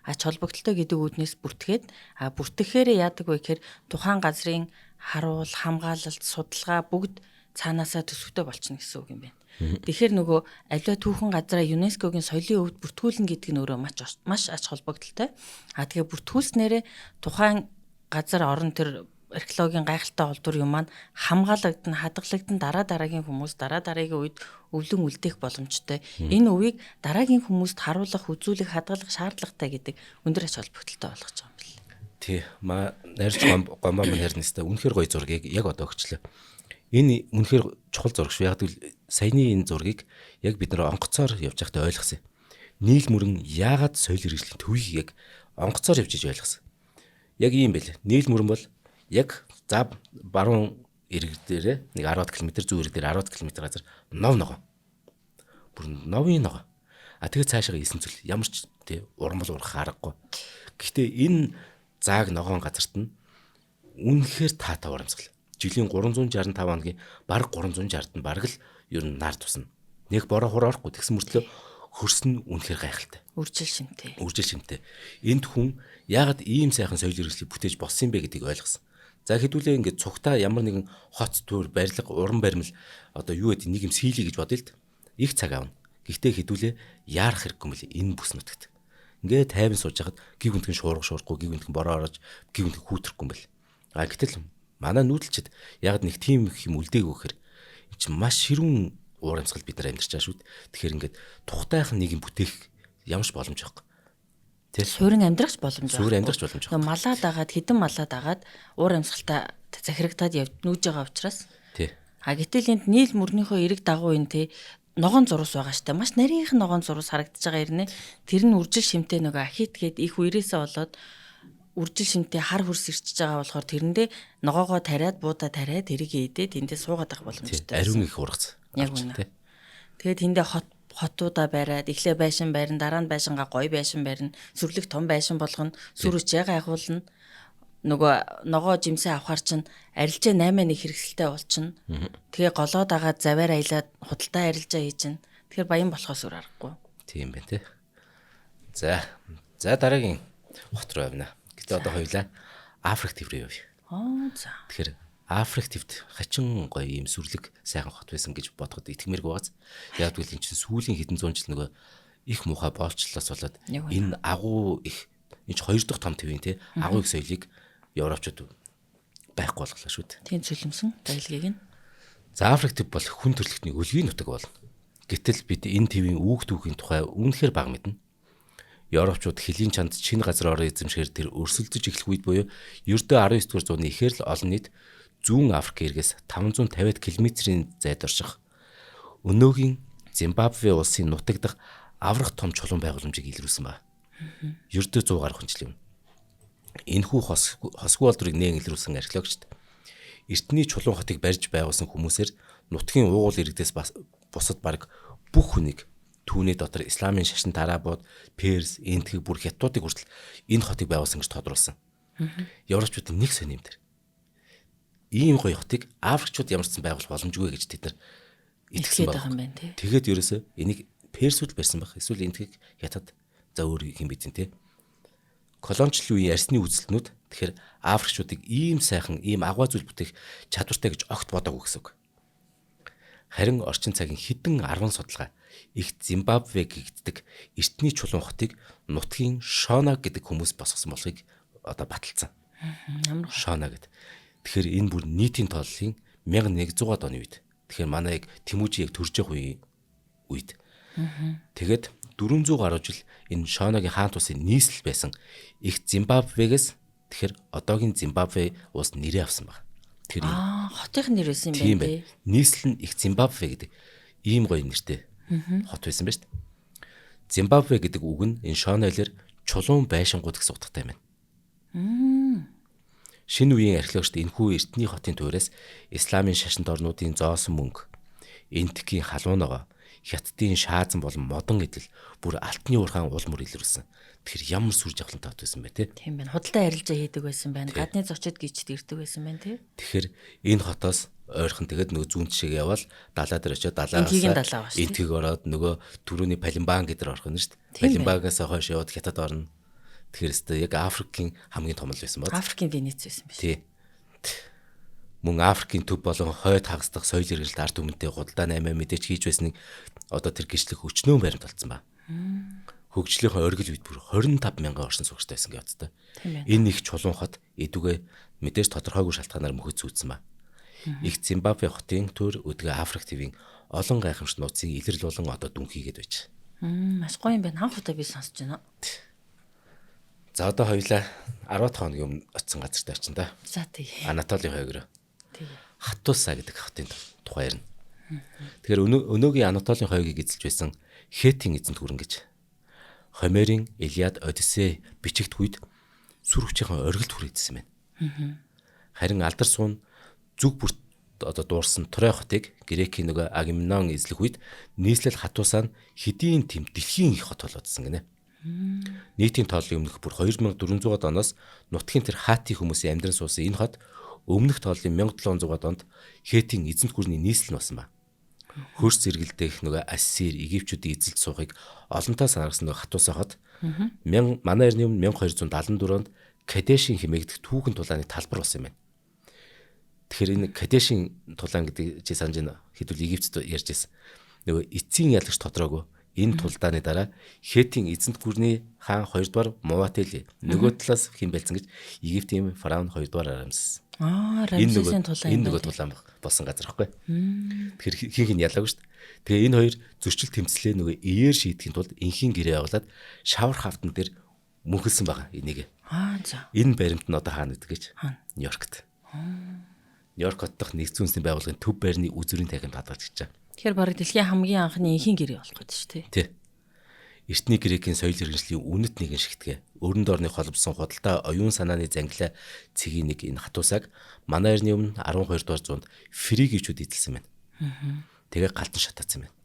Speaker 2: ач холбогдолтой гэдэг үүднээс бүртгээд бүртгэхээрээ яадаг вэ гэхээр тухайн газрын харуул, хамгаалалт, судалгаа бүгд цаанаасаа төсөвтэй болчихно гэсэн үг юм байна. Тэгэхээр нөгөө аливаа түүхэн газраа ЮНЕСКОгийн соёлын өвд бүртгүүлнэ гэдэг нь өөрөө маш ач холбогдолтой. А тэгээ бүртгүүлснээрээ тухайн газар орон тэр археологийн гайхалтай олдвор юм маань хамгаалагдана, хадгалагдана, дараа дараагийн хүмүүс дараа дараагийн үед өвлөн үлдээх боломжтой. Энэ өвийг дараагийн хүмүүст харуулах, үзүүлэх, хадгалах шаардлагатай гэдэг өндөр ач холбогдолтой болгож байгаа юм байна.
Speaker 1: Тий, найрч гомбоо мань харин өстой үнэхээр гоё зургийг яг одоо өгчлээ. Энэ үнэхээр чухал зураг шүү. Яг гэвэл саяны энэ зургийг яг бид нар онгоцоор явж байхдаа ойлгосон. Нийл мөрөн яагаад соёл иргэншлийн төвийг яг онгоцоор явж иж ойлгосон. Яг ийм байл. Нийл мөрөн бол яг за баруун эрэг дээрээ нэг 10 км, зүүн эрэг дээр 10 км газар нов ногоо. Бүр новын ногоо. А тэгээ цаашаа исэн зүйл ямар ч тий урмал урах аргагүй. Гэхдээ энэ зааг ногоон газарт нь үнэхээр таатай урамсгал. Жилийн 365 хоногийн бараг 360-д нь бараг л ер нь нар тусна. Нэг бороо хураа орохгүй тэгсэн мөртлөө хөрс нь үнэхээр гайхалтай.
Speaker 2: Үржил шимтэй.
Speaker 1: Үржил шимтэй. Энд хүн яагаад ийм сайхан соёл иргэншлийг бүтээж болсон юм бэ гэдгийг ойлгосон. За хэдүүлээ ингээд цугтаа ямар нэгэн хот төр барилга уран баримл одоо юу гэдэг нэг юм сийлий гэж бодъё л д. Их цаг авна. Гэхдээ хэдүүлээ яарах хэрэггүй юм бэл энэ бүс нутагт. Ингээд тайван сууж хахад гиг үнтгэн шуурга шуурахгүй, гиг үнтгэн бороо орож, гиг үнтгэн хүүтрэхгүй юм бэл. А гэтэл Манай нүүдэлчд яг нэг тийм их юм үлдээгүү гэхээр эн чинь маш ширүүн уур амьсгал бид нар амьдарч байгаа шүү дээ. Тэгэхээр ингээд тухтайхан нэг юм бүтээх ямар ч боломж байхгүй.
Speaker 2: Тэ? Суурин амьдрах боломж
Speaker 1: байхгүй. Суурин амьдрах боломж
Speaker 2: байхгүй. Малаа дагаад хідэн малаа дагаад уур амьсгалтай захирагдаад яв нүүж байгаа учраас.
Speaker 1: Тий.
Speaker 2: А гэтэл энд нийл мөрнийхөө эрэг дагуу энэ тий ногоон зурус байгаа штэ. Маш нарийнхан ногоон зурус харагдаж байгаа ирнэ. Тэр нь үржил шимтэй нөгөө ахит гээд их үерээсээ болоод үржил шимтэй хар хөрс ирчиж байгаа болохоор тэрэндээ ногоогоо тариад буудаа тариад тэрийг идээд тэндээ суугаад авах боломжтой.
Speaker 1: Ариун их ургац.
Speaker 2: Яг үнэ. Тэгээд тэндээ хотуудаа бариад эхлээ байшин барина, дараа нь байшингаа гоё байшин барина, сүрлэг том байшин болгоно, сүр үчээ гайхуулна. Нөгөө ногоо жимсээ авахар чинь арилжаа 8-1 хэрэгсэлтэй болчихно. Тэгээ голоо дагаад заваар аялаад худалдаа арилжаа хийж чинь. Тэгэхээр баян болохоос өөр аргагүй.
Speaker 1: Тийм байна те. За. За дараагийн хот руу явна. Гэтэ одоо хоёлаа Африк төв рүү явъя.
Speaker 2: Аа за.
Speaker 1: Тэгэхээр Африк төвд хачин гоё юм сүрлэг сайхан хот байсан гэж бодоход итгэмээргүй байгааз. Яг гэвэл эн чинь сүүлийн хэдэн зуун жил нөгөө их муухай боолчлолоос болоод энэ агуу их энэ ч хоёр дахь том төвийн те агуу их соёлыг европчууд байхгүй болголоо шүү дээ.
Speaker 2: Тийм цөлмсөн баялагийг нь.
Speaker 1: За Африк төв бол хүн төрөлхтний өлгийн нутаг болно. Гэтэл бид энэ төвийн үүх түүхийн тухай үнэхээр бага мэднэ. Европчууд хөлийн чанд шинэ газар орон эзэмшгээр тэр өрсөлдөж эхлэх үед буюу ердөө 19 дугаар зууны ихээр л олон нийт зүүн Африк эргээс 550 км-ийн зайд орших өнөөгийн Зимбабве улсын нутаг дахь аврах том чулуун байгууламжийг илрүүлсэн ба. Ердөө 100 гаруй жилийн өмнө. Энэхүү хосгүй олдрыг нээн илрүүлсэн археологчид эртний чулуун хотыг барьж байгуулсан хүмүүсээр нутгийн уугуул иргэдээс бусад бараг бүх хүнийг түүний дотор исламын шашин тарабууд, Перс, Энтхэг бүр хятадуудыг хүртэл энэ хотыг байгуулсан гэж тодруулсан. Европчуудын нэг сонь юм дээр. Ийм гоё хотыг Африкчууд ямар ч сан байгуулах боломжгүй гэж тэд нар итгэсэн
Speaker 2: байна.
Speaker 1: Тэгээд ерөөсөө энийг Персүүд барьсан байх. Эсвэл Энтхэг, Хятад за өөр юм бидэн те. Колоничлын үеийн арсны үзэлтнүүд тэгэхээр Африкчуудыг ийм сайхан, ийм агуу зүйл бүтээх чадвартай гэж огт бодоогүй гэсэн үг. Харин орчин цагийн хэдэн 10 судалгаа их Зимбабве гэгддэг эртний чулуун хотыг нутгийн Шона гэдэг хүмүүс босгосон болохыг одоо баталсан.
Speaker 2: Ямар
Speaker 1: Шона гэдэг. Тэгэхээр энэ бүр нийтийн тооллын 1100-аад оны үед. Тэгэхээр манай яг Тэмүүжи яг төрж явах үеийн үед. Тэгээд 400 гаруй жил энэ Шоногийн хаан тусын нийслэл байсан их Зимбабвегээс тэгэхээр одоогийн Зимбабве улс нэрээ авсан баг.
Speaker 2: Тэр хотын нэр байсан юм байна тий.
Speaker 1: Нийслэл нь их Зимбабве гэдэг ийм гоё нэртэй хот байсан ба шүү дээ. Зимбабве гэдэг үг нь энэ Шоно хэлээр чулуун байшингууд гэсэн утгатай юм байна. Шинэ үеийн археологчид энэхүү эртний хотын туйраас исламын шашинд орнуудын зоосон мөнгө, Энтхийн халуун ногоо, Хятадын шаазан болон модон эдэл бүр алтны уурхаан уул мөр илрүүлсэн. Тэгэхээр ямар сүр жавхлантай хот байсан бэ те?
Speaker 2: Тийм байна. Худалдаа арилжаа хийдэг байсан байна. Гадны зочид гिचд ирдэг байсан байна те.
Speaker 1: Тэгэхээр энэ хотоос ойрхон тэгээд нөгөө зүүн тишээ явбал далаа дээр очиод далаагаас Энтхийг ороод нөгөө түрүүний Палимбан гэдэр орох нь шүү дээ. Палимбагаас хойш яваад Хятад орно. Тэгэхээр өстой яг Африкийн хамгийн том л байсан
Speaker 2: ба. Африкийн Венец байсан биш.
Speaker 1: Тий. Мөн Африкийн төв болон хойд хагас дахь соёл иргэлт ард түмэнтэй худалдаа 8 мэдээч хийж байсныг одоо тэр гэрчлэх өчнөөн баримт олцсон ба. Хөгжлийнхөө оргил үед бүр 25 мянган оршин суугчтай байсан гэж боддог. Энэ их чулуун хот эдүгэ мэдээж тодорхойгүй шалтгаанаар мөхөд зүүдсэн ба. Их Зимбабве хотын төр өдгөө Африк тивийн олон гайхамшигт нууцын илрэл болон одоо дүнхийгээд байж.
Speaker 2: Маш гоё юм байна. Анх удаа би сонсож байна.
Speaker 1: За одоо хоёлаа 10 дахь хоногийн өмнө очисон газарт очин да.
Speaker 2: За тий.
Speaker 1: Анатолийн хойг руу.
Speaker 2: Тий.
Speaker 1: Хатуса гэдэг хотын тухай ярина. Тэгэхээр өнөөгийн Анатолийн хойгийг эзэлж байсан Хетийн эзэнт гүрэн гэж. Хомерийн Илиад, Одиссей бичигдэх үед сүр хүчийн оргилд хүрээдсэн байна. Харин алдар суун зүг бүрт одоо дуурсан Трой хотыг Грекийн нөгөө Агамемнон эзлэх үед нийслэл Хатусаа нь хэдийн тэм дэлхийн их хот болоодсон гинэ. Нийтийн тооллын өмнөх бүр 2400-аад оноос нутгийн тэр Хати хүмүүсийн амьдран суусан энэ хот өмнөх тооллын 1700-аад онд Хетийн эзэнт гүрний нийслэл нь болсон ба. Хөрс зэрэгэлдэх нөгөө Ассир, Египтчүүдийн эзэлж суухыг олонтаа санаарсан нөгөө Хатуса хот манай эртний өмнө 1274 онд Кадешийн хэмээгдэх түүхэн тулааны талбар болсон юм байна. Тэгэхээр энэ Кадешийн тулаан гэдэг чи санаж байна хэдүүл Египтэд ярьж байсан. Нөгөө эцсийн ялагч тодроогүй энэ тулдааны дараа Хетийн эзэнт гүрний хаан 2 дугаар Муватели нөгөө талаас хэн байлцсан гэж Египтийн фараон 2 дугаар Рамсес.
Speaker 2: Аа, Рамсесийн тулаан.
Speaker 1: Энэ нөгөө тулаан болсон газар байхгүй. Тэгэхээр хин хин ялаагүй шүү дээ. Тэгээ энэ хоёр зөрчил тэмцлээ нөгөө иээр шийдэхин тулд энхийн гэрээ байгуулад шавар хавтан дээр мөнхөлсөн байгаа энийг.
Speaker 2: Аа, за.
Speaker 1: Энэ баримт нь одоо хаана гэдэг гэж? Нью-Йоркт. Нью-Йорк хот дахь нэгдсэн үндэсний байгууллагын төв байрны үзүүрийн танхимд хадгалж гэж байгаа.
Speaker 2: Тэгэхээр бараг дэлхийн хамгийн анхны энхийн гэрээ болох гэдэг шүү дээ.
Speaker 1: Тий. Эртний грекийн соёл иргэншлийн үнэт нэгэн шигтгэ. Өрөнд орны холбосон худалдаа оюун санааны зангилаа цэгийн нэг энэ хатуусаг манай эртний өмнө 12 дугаар зуунд фригичүүд эзэлсэн байна. Тэгээ галтан шатаацсан байна.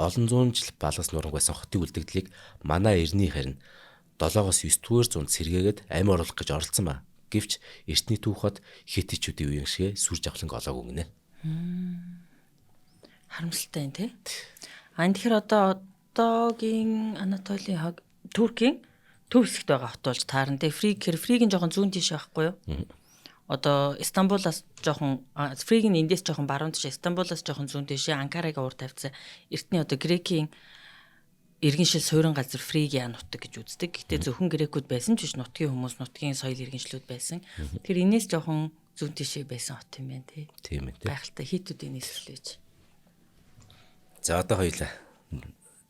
Speaker 1: Олон зуун жил балгас нуранг байсан хотын үлдэгдлийг манай эртний харин 7-оос 9 дугаар зуунд сэргээгээд амь оруулах гэж оролцсон ба. Гэвч эртний түүх хот хетичүүдийн үеийн шигэ сүр жавхланг олоогүй гинэ.
Speaker 2: Харамсалтай юм тий. А энэ тэгэхээр одоогийн Анатолийн хог Туркийн төв хэсэгт байгаа хот болж таарна. Тэгээ Фриг хэр Фригийн жоохон зүүн тийш байхгүй юу? Одоо Стамбулаас жоохон Фригийн эндээс жоохон баруун тийш, Стамбулаас жоохон зүүн тийш, Анкарагийн урд тавьсан. Эртний одоо Грекийн иргэншил суурин газар Фригия нутаг гэж үздэг. Гэтэ зөвхөн грекүүд байсан ч биш, нутгийн хүмүүс, нутгийн соёл иргэншлүүд байсан. Тэр энэс жоохон зүүн тийшээ байсан хот юм байна тий.
Speaker 1: Тийм ээ.
Speaker 2: Гайхалтай хитүүдийн нийслэл гэж.
Speaker 1: За одоо хоёлаа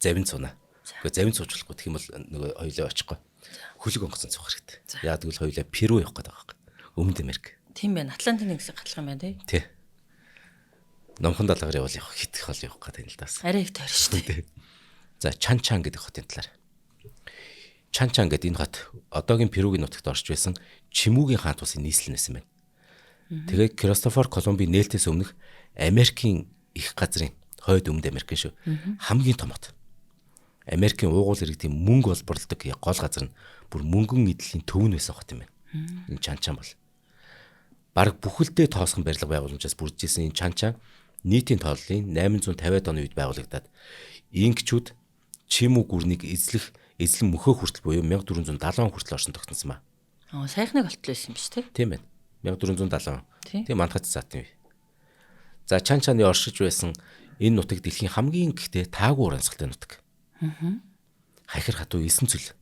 Speaker 1: завин цуна. Гэхдээ завин цууж болохгүй гэх юм бол нөгөө хоёлаа очихгүй. Хөлөг онгоцон цуух хэрэгтэй. Яг тэгвэл хоёлаа Перу явах гэдэг байгаа байхгүй. Өмнөд Америк.
Speaker 2: Тийм байна. Атлантын нэгсийг гатлах юм байна тий.
Speaker 1: Тий. Номхон далгаар явбал явах хитгэх хол явах гэдэг юм л даас.
Speaker 2: Арай их тойр шүү дээ.
Speaker 1: За Чан Чан гэдэг хотын талаар. Чан Чан гэдэг энэ хот одоогийн Перугийн нутагт орж байсан Чимүүгийн хаан тусын нийслэл байсан байна. Тэгээд Кристофер Колумбын нээлтээс өмнөх Америкийн их газрын хойд өмнөд Америкийн шүү. Хамгийн том хот. Америкийн уугуул иргэдийн мөнгө олборлодог гол газар нь бүр мөнгөн эдлийн төв нь байсан хот юм байна. Энэ Чан Чан бол бараг бүхэлдээ тоосхон барилга байгууламжаас бүрдчихсэн энэ Чан Чан нийтийн тооллын 850-ад оны үед байгуулагдаад инкчүүд Чимүү гүрнийг эзлэх эзлэн мөхөө хүртэл буюу 1470 он хүртэл оршин тогтносон ба.
Speaker 2: Аа, саяхныг болтол байсан юм биш үү?
Speaker 1: Тийм байна. 1470 он. Тийм мандахад заатын үе. За Чан Чаны оршиж байсан энэ нутаг дэлхийн хамгийн гэхдээ таагүй урамсгалтай нутаг. Аа. Хахир хатуу элсэн цөл.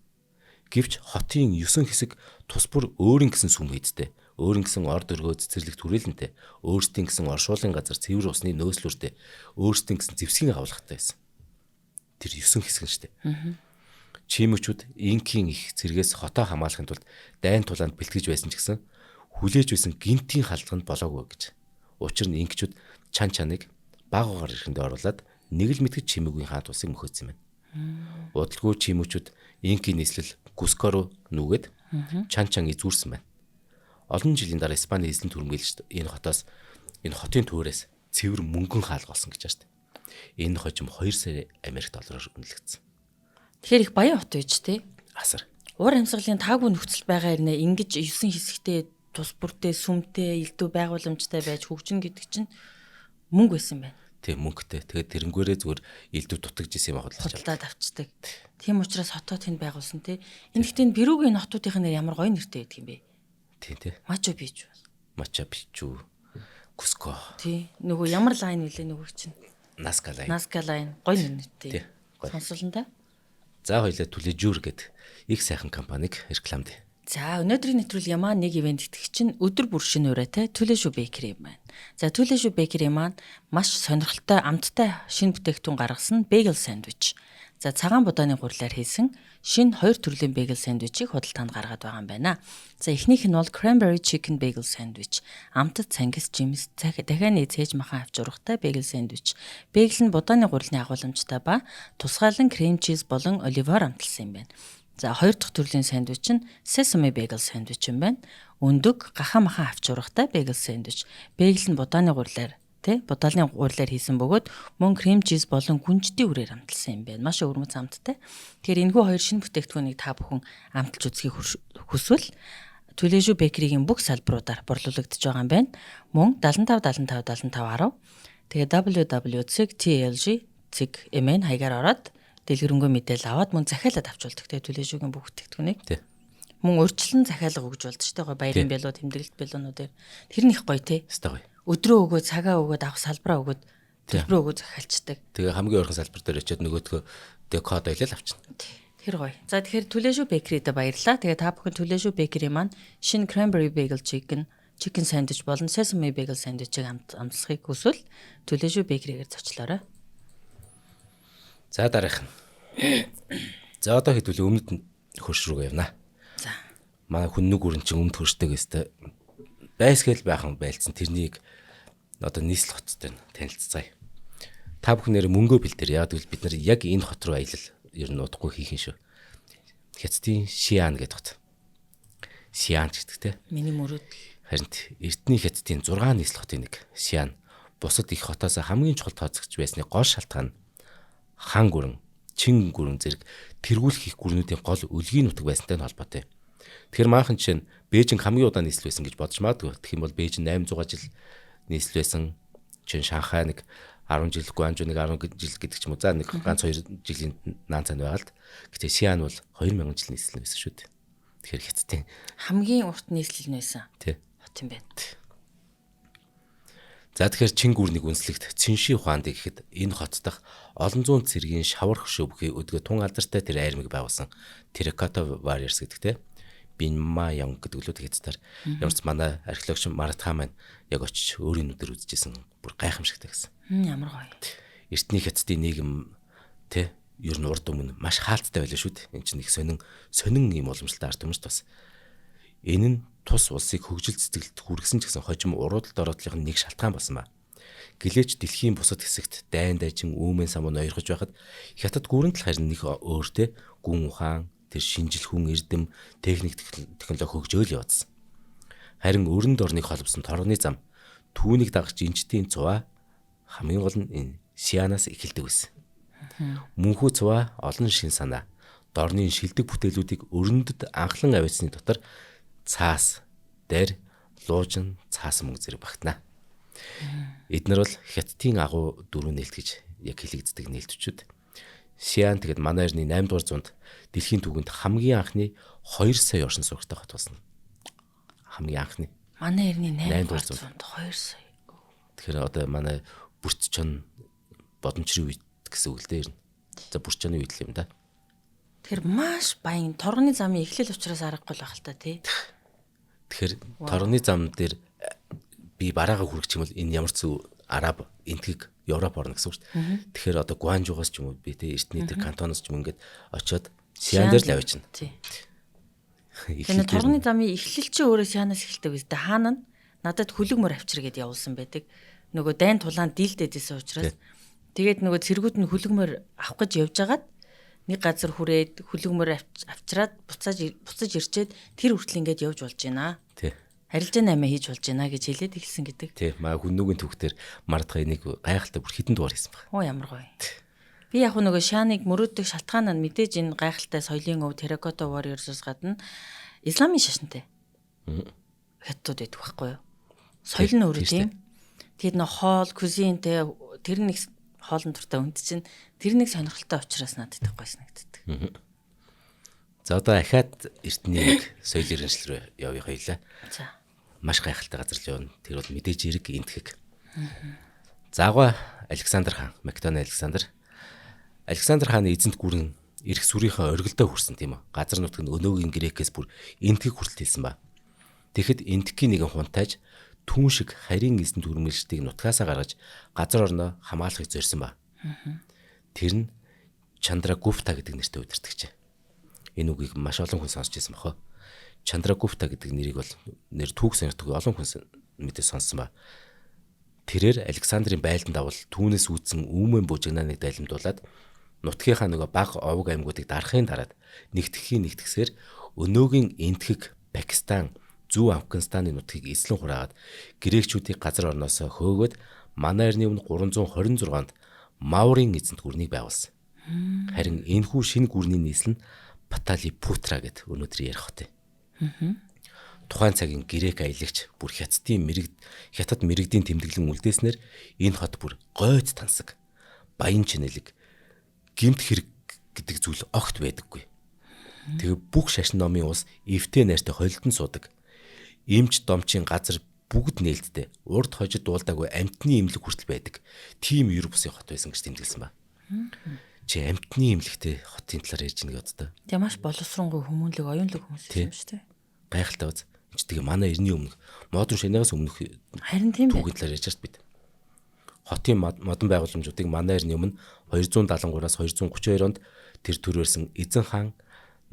Speaker 1: Гэвч хотын 9 хэсэг тус бүр өөрийн гэсэн сүм хийдтэй. Өөрийн гэсэн орд өргөө цэцэрлэг түрээлэнтэй, өөрсдийн гэсэн оршуулгын газар цэвэр усны нөөцлөртэй, өөрсдийн гэсэн зэвсгийн агуулгатай байсан. Тэр 9 хэсэг нь шүү дээ. Чимэчүүд инкийн их цэргээс хотоо хамгаалахын тулд дайн тулаанд бэлтгэж байсан ч гэсэн хүлээж байсан гинтийн халдлаганд болоогүй гэж. Учир нь инкчүүд Чан Чаныг баг багаар эрхэндээ оруулаад нэг л мэтгэж Чимэгийн хаан тусыг мөхөөдсөн юм байна. Удалгүй чимэчүүд инкийн нийслэл Куско руу нүгэд Чан Чан эзүүрсэн байна. Олон жилийн дараа Испани эзлэн түрмгэлж энэ хотоос энэ хотын төөрөөс цэвэр мөнгөн хаалга болсон гэж байна шүү дээ. Энэ хожим 2 сая Америк доллараар үнэлэгдсэн.
Speaker 2: Тэгэхээр их баян хот байж тээ.
Speaker 1: Асар.
Speaker 2: Уур амьсгалын таагүй нөхцөл байгаа ирнэ ингэж 9 хэсэгтээ тус бүртээ сүмтэй элдв байгууламжтай байж хөгжинэ гэдэг чинь мөнгө байсан байна.
Speaker 1: Тийм мөнгөтэй. Тэгээд тэрнгээрээ зүгээр элдв дутагдж исэн юм худалдаж
Speaker 2: худалдаад авчдаг. Тийм учраас хотоо тэнд байгуулсан тий. Энэ гэхдээ энэ Перугийн хотуудын нэр ямар гоё нэртэй байдаг юм бэ?
Speaker 1: Тийм тий.
Speaker 2: Мачу Пичу.
Speaker 1: Мача Пичу. Куско.
Speaker 2: Тий. Нөгөө ямар лайн вүлээ нөгөө чинь?
Speaker 1: Наска лайн.
Speaker 2: Наска лайн гоё нэртэй.
Speaker 1: Тий.
Speaker 2: Сонсолн та.
Speaker 1: За хоёлаа Түлэжүр гэд их сайхан компаниг рекламд.
Speaker 2: За өнөөдрийн нэвтрүүлэг ямаа нэг ивент итгэх чинь өдөр бүр шинэ урайтай Түлэшүү бейкери юм байна. За Түлэшүү бейкери маань маш сонирхолтой амттай шинэ бүтээгдэхүүн гаргасан бейгл сандвич. За цагаан будааны гурлаар хийсэн шинэ хоёр төрлийн бейгл сандвичийг худалдаанд гаргаад байгаа юм байна. За эхнийх нь бол cranberry chicken bagel sandwich. Амтд цангис, жимс, дахианы цээж махан авч ургатай бейгл сандвич. Бейгл нь будааны гурлын агууламжтай ба тусгаалan крем чиз болон оливоор амталсан юм байна. За хоёр дахь төрлийн сандвич нь sesame bagel sandwich юм байна. Өндөг гахан махан авч ургатай bagel sandwich. Bagel нь будааны гурлаар тий будааны гурлаар хийсэн бөгөөд мөн крем чиз болон гүнжидийн үрээр амталсан юм байна. Маш өвөрмөц амттай. Тэгэхээр энэхүү хоёр шинэ бүтээгдэхүүнийг та бүхэн амталж үзхийг хүсвэл Түлэшүү бейкерийн бүх салбаруудаар борлуулагдаж байгаа юм байна. Мөн 75 75 75 10 тэгээ www.tlg.mn хаягаар ороод дэлгэрэнгүй мэдээлэл аваад мөн захиалаад авч болдог те Түлэшүүгийн бүх бүтээгдэхүүнийг.
Speaker 1: Тий.
Speaker 2: Мөн урьдчилан захиалга өгж болдог шүү дээ. Баярын бэлүү, тэмдэглэлт бэлүүнүүдээр. Тэр нь их гоё те.
Speaker 1: Өстой гоё.
Speaker 2: Өдрөө өгөө, цагаа өгөөд, авах салбараа өгөөд, төлбөрөө өгөө захиалцдаг.
Speaker 1: Тэгээ хамгийн ойрхон салбар дээр очиод нөгөөдгөө тэгээ код ойлол авчна.
Speaker 2: Тэр гоё. За тэгэхээр Түлэшүү бейкеридээ баярлалаа. Тэгээ та бүхэн Түлэшүү бейкери маань шинэ cranberry bagel chicken Chicken sandwich болон sesame bagel sandwich-ийг амтлахыг хүсвэл Төлөөжүү bakery-гээр зочлоорой.
Speaker 1: За дараах нь. За одоо хэдүүл өмнөд хөрш рүү явна.
Speaker 2: За.
Speaker 1: Манай хүннүг гүрэн чинь өмнөд хөрштэй гэстэй байсгээл байхан байлцсан тэрнийг одоо нийслэл хоттой танилццгаая. Та бүхэн нэр мөнгөө бэлдэр. Яг гэвэл бид нар яг энэ хот руу аялал ер нь удахгүй хийх юм шүү. Хятадын Шиан гэдэг хот. Сиан ч гэдэг те.
Speaker 2: Миний мөрөөдөл.
Speaker 1: Харин Эрдэнэ Хятадын 6 нийслэл хотын нэг Сиан бусад их хотоос хамгийн чухал тооцогдож байсны гол шалтгаан нь хан гүрэн, чин гүрэн зэрэг тэргүүлэх их гүрнүүдийн гол өлгийн нутаг байсантай нь холбоотой. Тэгэхээр манайхан жишээ нь Бээжинг хамгийн удаан нийслэл байсан гэж бодож магадгүй. Тэгэх юм бол Бээжин 800 жил нийслэл байсан. Жишээ нь Шанхай нэг 10 жил, Гуанчжоу нэг 10 жил гэдэг ч юм уу. За нэг ганц 2 жилийн наан цан байгаа л. Гэтэ Сиан бол 2000 жил нийслэл байсан шүү дээ. Тэгэхээр Хятадын
Speaker 2: хамгийн урт нийслэл нь байсан.
Speaker 1: Тий.
Speaker 2: Хот юм байна.
Speaker 1: За тэгэхээр Чин гүрнийг үнслэгт Цинши Хуанди гэхэд энэ хот дахь олон зуун цэргийн шавар хөшөө бүхий өдгөө тун алдартай тэр айрмыг байгуулсан Terracotta Warriors гэдэг те. Бинмаян гэдэг лүүд хятадаар. Ямар ч манай археологч Маратха маань яг очиж өөрийн нүдээр үзчихсэн бүр гайхамшигтай гэсэн.
Speaker 2: Ямар гоё.
Speaker 1: Эртний Хятадын нийгэм те ер нь урд өмнө маш хаалттай байлаа шүү дээ. Энд чинь их сонин сонин юм уламжлалт ард түмэн бас. Энэ нь тус улсыг хөгжил цэцгэлд хүргэсэн ч гэсэн хожим уруудал дороотлын нэг шалтгаан болсон ба. Гэлээч дэлхийн бусад хэсэгт дайн дайчин үүмэн самуу ноёрхож байхад Хятад гүрэн тал харин нэг өөртөө гүн ухаан, тэр шинжил хүн эрдэм, техник технологи хөгжөөл явуулсан. Харин өрөнд орныг холбосон торгоны зам түүнийг дагаж жинчдийн цуваа хамгийн гол нь энэ Сианаас эхэлдэг байсан. Мөнхүү цуваа олон шин санаа дорны шилдэг бүтээлүүдийг өрөндөд анхлан аваачсны дотор цаас, дээр, луужин, цаас мөнгө зэрэг багтана. Эднэр бол Хятадын агуу дөрөв нээлт гэж яг хэлэгддэг нээлтчүүд. Сиан тэгэд манай эртний 8 дугаар зуунд дэлхийн түүхэнд хамгийн анхны 2 сая оршин суугчтай хот болсон. Хамгийн анхны.
Speaker 2: Манай эртний 8 дугаар зуунд 2 сая.
Speaker 1: Тэгэхээр одоо манай Бүртчон бодомчрын үед гэсэн үг л дээ ер нь. За Бүртчоны үед л юм да.
Speaker 2: Тэгэхээр маш баян торгоны замын эхлэл учраас аргагүй л байх л та тий.
Speaker 1: Тэгэхээр торгоны зам дээр би бараагаа хүргэх юм бол энэ ямар ч зү араб, энтгэг Европ орно гэсэн үг шүү дээ. Тэгэхээр одоо Гуанчжоугаас ч юм уу би тэ эртний тэр кантоноос ч юм ингээд очиод Сиан дээр л авчина.
Speaker 2: Тий. Тэгэхээр торгоны замын эхлэл чи өөрөө Сианаас эхэлдэг биз дээ. Хаана нь надад хүлэг мөр авчир гэд явуулсан байдаг. Нөгөө дайн тулаан дийлдэд исэн учраас тэгээд нөгөө цэргүүд нь хүлэг мөр авах гэж явж хагаад нэг газар хүрээд хүлэг мөр авчираад буцаж ирчээд тэр хүртэл ингээд явж болж байна.
Speaker 1: Тий.
Speaker 2: Арилжаа 8 хийж болж байна гэж хэлээд эхэлсэн гэдэг.
Speaker 1: Тий. Маа хүннүгийн түүхтэр Мардхай нэг гайхалтай бүр хитэн дугаар хийсэн баг.
Speaker 2: Оо ямар гоё. Би яг нөгөө Шаныг мөрөөдөх шалтгаан нь мэдээж энэ гайхалтай соёлын өв Terracotta Warriors-оос гадна исламын шашинтай. Хятадууд байдаг байхгүй юу? Соёл нь өөрөө тийм. Тэгээд нөх хоол, кузинтэй тэр нэг хоолн дуртай хүнд чинь тэр нэг сонирхолтой учраас надад их гоё санагддаг.
Speaker 1: За одоо ахаад эртний нэг соёл иргэншил рүү явъя хоёлаа.
Speaker 2: За.
Speaker 1: Маш гайхалтай газар л явна. Тэр бол мэдээж эрэг энтгэг. Заагва Александр хаан, Македоны Александр. Александр хааны эзэнт гүрэн эрх сүрийнхээ оргилдоо хүрсэн тийм үү. Газар нутг нь өнөөгийн Грекээс бүр энтгэг хүртэл хэлсэн ба. Тэгэхэд энтгийн нэгэн хунтайж түн шиг харийн эзэнт хүрмэлжтийг нутгаасаа гаргаж газар орноо хамгаалахыг зорьсон ба. Тэр нь Чандрагупта гэдэг нэртэй удирдагч. Энэ үгийг маш олон хүн сонсч ирсэн бохоо. Чандрагупта гэдэг нэрийг бол нэр түүх сонирхдаг олон хүн мэдээ сонссон ба. Тэрээр Александрын байлдан дагуул түүнээс үүдсэн үүмэн бужигнааныг дайлмдуулаад нутгийнхаа нөгөө баг овог аймагуудыг дарахын дараад нэгтгэхийн нэгтгсээр өнөөгийн Энтхэг, Пакистан, Зүүн Афганистаны нутгийг эзлэн хураагаад грекчүүдийг газар орноосоо хөөгөөд манай эртний өмнө 326 онд Маурын эзэнт гүрнийг байгуулсан. Харин энэхүү шинэ гүрний нийслэл нь Паталипутра гэд өнөөдөр ярих хот. Тухайн цагийн грек аялагч бүр Хятадын Хятад мэрэгдийн тэмдэглэн үлдээснээр энэ хот бүр гойд тансаг, баян чинэлэг, гэмт хэрэг гэдэг зүйл огт байдаггүй. Тэгээ бүх шашин номын ус эвтэй найртай холилдон суудаг. Эмч домчийн газар бүгд нээлттэй. Урд хожид дуулдаагүй амьтны эмнэлэг хүртэл байдаг. Тийм ер бусын хот байсан гэж тэмдэглэсэн ба. Чи амьтны эмнэлэгтэй хотын талаар ярьж байгаа гэж боддоо.
Speaker 2: Тэгээ маш боловсронгуй хүмүүнлэг, оюунлаг хүмүүс юм шүү дээ.
Speaker 1: Гайхалтай биз. Энд чи тэгээ манай эртний өмнөх модон шанаас өмнөх
Speaker 2: харин тийм
Speaker 1: түүхийн талаар ярьж шít бид. Хотын модон байгууламжуудыг манай эртний өмнө 273-аас 232 онд тэр төрөөрсөн эзэн хаан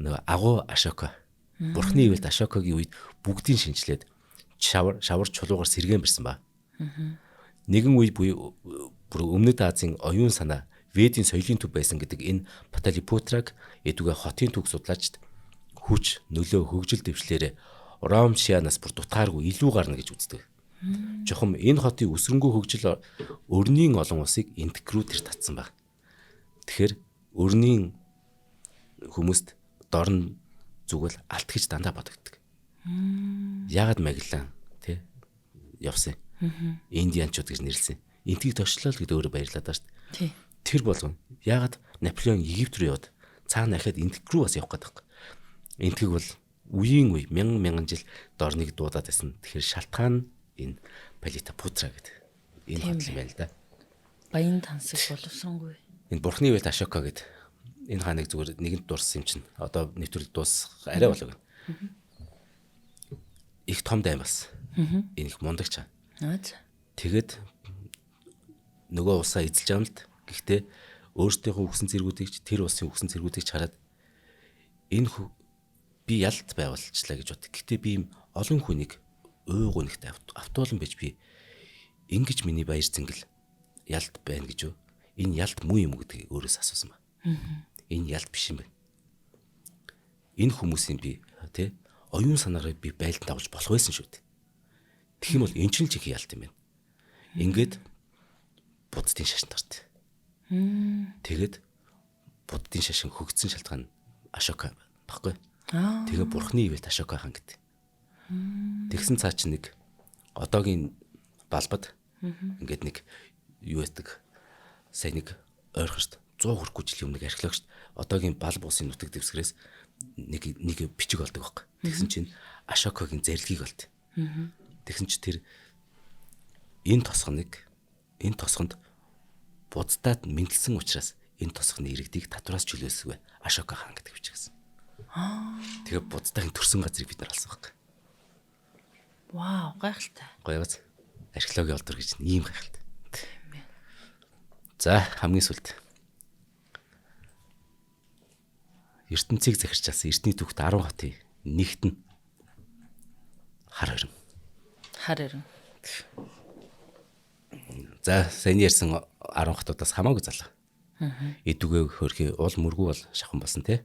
Speaker 1: нөгөө агуу Ашока. Бурхны ивэлт Ашокагийн үед бүгдийг шинчлээд шавар чулуугаар сэргээн барьсан ба. Нэгэн үе буюу бүр Өмнөд Азийн оюун санаа Ведийн соёлын төв байсан гэдэг энэ Паталипутраг эдүгэ хотын түүх судлаачид хүч, нөлөө, хөгжил дэвшлээрээ Ром Шианаас бүр дутгааргүй илүү гарна гэж үздэг. Чухам энэ хотын өсрөнгөө хөгжил өрнийн олон улсыг Энтэг рүү тэр татсан баг. Тэгэхээр өрнийн хүмүүст дорн зүгэл алт гэж дандаа бодогддог. Яагаад Магеллан тий явсан. Индианчууд гэж нэрлсэн. Энтгийг тойрчлоо л гэдэг өөрөө баярлаад байгаа шүү дээ. Тэр болгоно. Яагаад Наполеон Египт рүү яваад цаана ахаад Энтэг рүү бас явах гэдэг юм. Энтэг бол үеийн үе мянган мянган жил дорныг дуудаад байсан. Тэгэхээр шалтгаан энэ Палитапутра гэдэг энэ хот юм байна л да.
Speaker 2: Баян тансаг боловсронгүй.
Speaker 1: Энэ Бурхны ивэлт Ашока гэдэг энэ хааныг зүгээр нэгэнт дурссан юм чинь одоо нэвтрүүлэг дуус арай болоо гэнэ. Их том дайм болсон. Энэ их мундагч хаан. Тэгээд нөгөө улсаа эзэлж байгаа юм л. Гэхдээ өөрсдийнхөө үхсэн зэргүүдийг ч тэр улсын үхсэн зэргүүдийг ч хараад энэ би ялт байгуулчлаа гэж бод. Гэхдээ би юм олон хүнийг уйгуу нэгт автуулан байж би ингэж миний баяр зингэл ялт байна гэж юу? Энэ ялт муу юм уу гэдгийг өөрөөс асуусан ба. Энэ ялт биш юм байна. Энэ хүмүүсийн би тий оюун санаараа би байлдан дагуулж болох байсан шүү дээ. Тэгэх юм бол эн чинь л жинхэнэ ялт юм байна. Ингээд буддын шашинд орт. Тэгээд буддын шашин хөгжсөн шалтгаан Ашока баггүй. Тэгээ бурхны ивэлт Ашока хаан гэдэг. Тэгсэн цаа чи нэг одоогийн балбад ингээд нэг юу яадаг сая нэг ойрхон шүү дээ. 100 хүрэхгүй жилийн өмнө археологч одоогийн балб улсын нутаг дэвсгэрээс нэг бичиг олдог байхгүй. Тэгсэн чинь Ашокагийн зарлигийг олд. Тэгсэн чи тэр энэ тосгоныг энэ тосгонд буддаад мэндэлсэн учраас энэ тосгоны иргэдийг татвараас чөлөөлсөг бай. Ашока хаан гэдэг бичиг гэсэн. Тэгээ буддаагийн төрсөн газрыг бид нар олсон байхгүй.
Speaker 2: Вау, гайхалтай.
Speaker 1: Гоё биз? Археологийн олдор гэж ийм гайхалтай. За, хамгийн сүүлд ертөнцийг захирч алсан эртний түүхт 10 хотын нэгт нь хар хорин.
Speaker 2: Хар хорин.
Speaker 1: За, саяны ярьсан 10 хотуудаас хамаагүй залуу. Эдүгээ хөрхи уул мөргүү бол шавхан болсон те.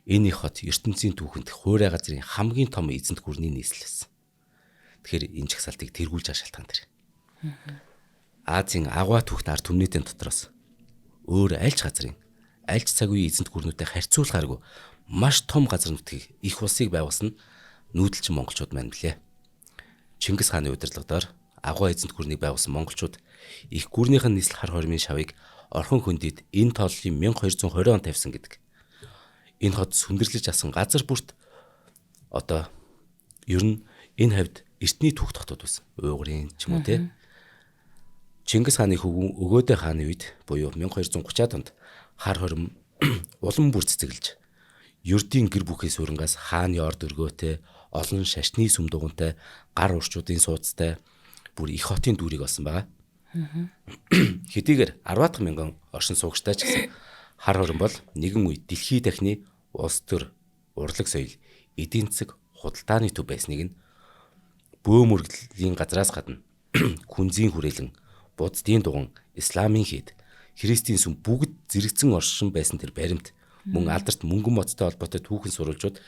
Speaker 1: Энэ их хот ертөнцийн түүхэнд хуурай газрын хамгийн том эзэнт гүрний нийслэл байсан. Тэгэхээр энэ жагсаалтыг тэргүүлж байгаа шалтгаан тэр. Азийн агуа түүхт ард түмнүүдийн дотроос өөр аль ч газрын аль ч цаг үеийн эзэнт гүрнүүтэй харьцуулахааргүй маш том газар нутгийг их улсыг байгуулсан нүүдэлчин монголчууд маань билээ. Чингис хааны удирдлагаар агуа эзэнт гүрнийг байгуулсан монголчууд их гүрнийх нь нийслэл хар хормын шавыг орхон хөндөд энэ тооллын 1220 он тавьсан гэдэг. Энэ хот сүндэрлэж асан газар бүрт одоо ер нь энэ хавьд эртний түүхт хотууд байсан. Уйгурын ч юм уу те. Чингис хааны хөвгүн Өгөөдэй хааны үед буюу 1230-ад онд хар хорим улам бүр цэцэглэж ердийн гэр бүхий суурангаас хааны орд өргөөтэй олон шашны сүм дугуйтай гар урчуудын сууцтай бүр их хотын дүрийг олсон байгаа. Хэдийгээр 10 мянган оршин суугчтай ч гэсэн хар хорим бол нэгэн үед дэлхий дахны улс төр, урлаг соёл, эдийн засаг, худалдааны төв байсныг нь бөө мөргөлийн газраас гадна күнзийн хүрээлэн, буддын дуган, исламын хэд, христийн сүм бүгд зэрэгцэн оршин байсан тэр баримт мөн алдарт мөнгөн моцтой холбоотой түүхэн сурвалжууд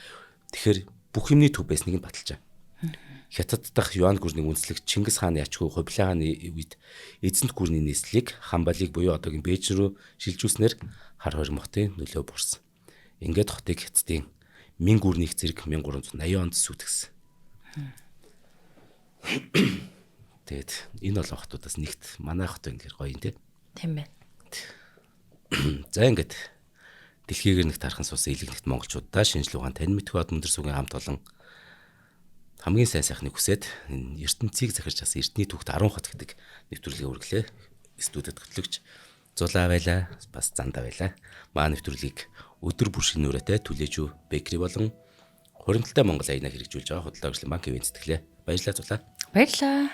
Speaker 1: тэгэхээр бүх юмны төв байсныг нь баталжээ. Хятад дахь Юан гүрний үндэслэгч Чингис хааны ачгүй Хубилай хааны үед эзэнт гүрний нийслэлийг Хамбалыг буюу одоогийн Бээжин рүү шилжүүлснээр хар хорим хотын нөлөө буурсан. Ингээд хотыг Хятадын Мин гүрнийх зэрэг 1380 онд сүйтгэсэн. Тэгээд энэ олон хотуудаас нэгт манай хот байна гэхээр гоё юм тий.
Speaker 2: Тийм байна.
Speaker 1: За ингээд дэлхийгээр нэгт хархан суусан элэг нэгт монголчуудаа шинжлэх ухаан тань мэдхүй од мөндөр сүгийн хамт олон хамгийн сайн сайхныг хүсээд энэ ертөнцийг захирч асан эртний түүхт 10 хот гэдэг нэвтрүүлгийг үргэлээ. Студид хөтлөгч Зулаа байлаа, бас Зандаа байлаа. Маа нэвтрүүлгийг өдөр бүр шинэ нүрээтэй түлээжүү бэкери болон Хуримтлалтай Монгол аянаа хэрэгжүүлж байгаа Худалдаа хөгжлийн банк ивээн тэтгэлээ. Баярлалаа Зулаа.
Speaker 2: Баярлалаа.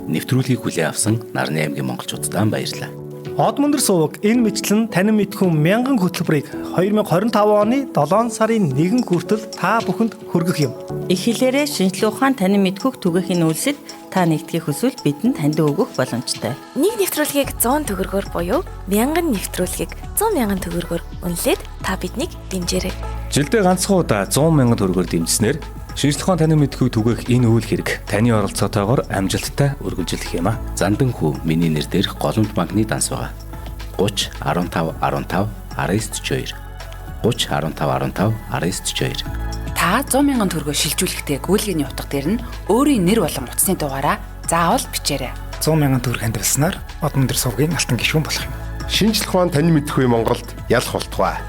Speaker 1: Нэвтрүүлгийг хүлээн авсан Нарны аймгийн монголчууддаа баярлалаа.
Speaker 3: Од мөндөр суваг энэ мэтлэн танин мэдхүн мянган хөтөлбөрийг 2025 оны 7 сарын 1 хүртэл та бүхэнд хүргэх юм.
Speaker 2: Их хэлээрээ шинжлэх ухаан танин мэдхүйг түгээхийн үйлсэд та нэгдэхийг хүсвэл бидэнд таньдаг өгөх боломжтой.
Speaker 4: Нэг нэвтрүүлгийг 100 төгрөгөөр буюу 1000 нэвтрүүлгийг 100 мянган төгрөгөөр үнэлээд та биднийг дэмжээрэй.
Speaker 5: Жилдээ ганцхан удаа 100 мянган төгрөгөөр дэмжсэнээр шинжлэх ухаан танин мэдхүйг түгээх энэ үйл хэрэг таны оролцоотойгоор амжилттай үргэлжлэх юм а.
Speaker 1: Зандан хүү миний нэр дээрх Голомт банкны данс байгаа. 30 15 15 19 42 30 15 15 19 42.
Speaker 6: Та 100 мянган төгрөгөөр шилжүүлэхдээ гүйлгээний утга дээр нь өөрийн нэр болон утасны дугаараа заавал бичээрэй.
Speaker 7: 100 мянган төгрөг хандивалснаар Од мөндөр сувгийн алтан гишүүн болох юм.
Speaker 8: Шинжлэх ухаан танин мэдхүй Монголд ялах болтугай.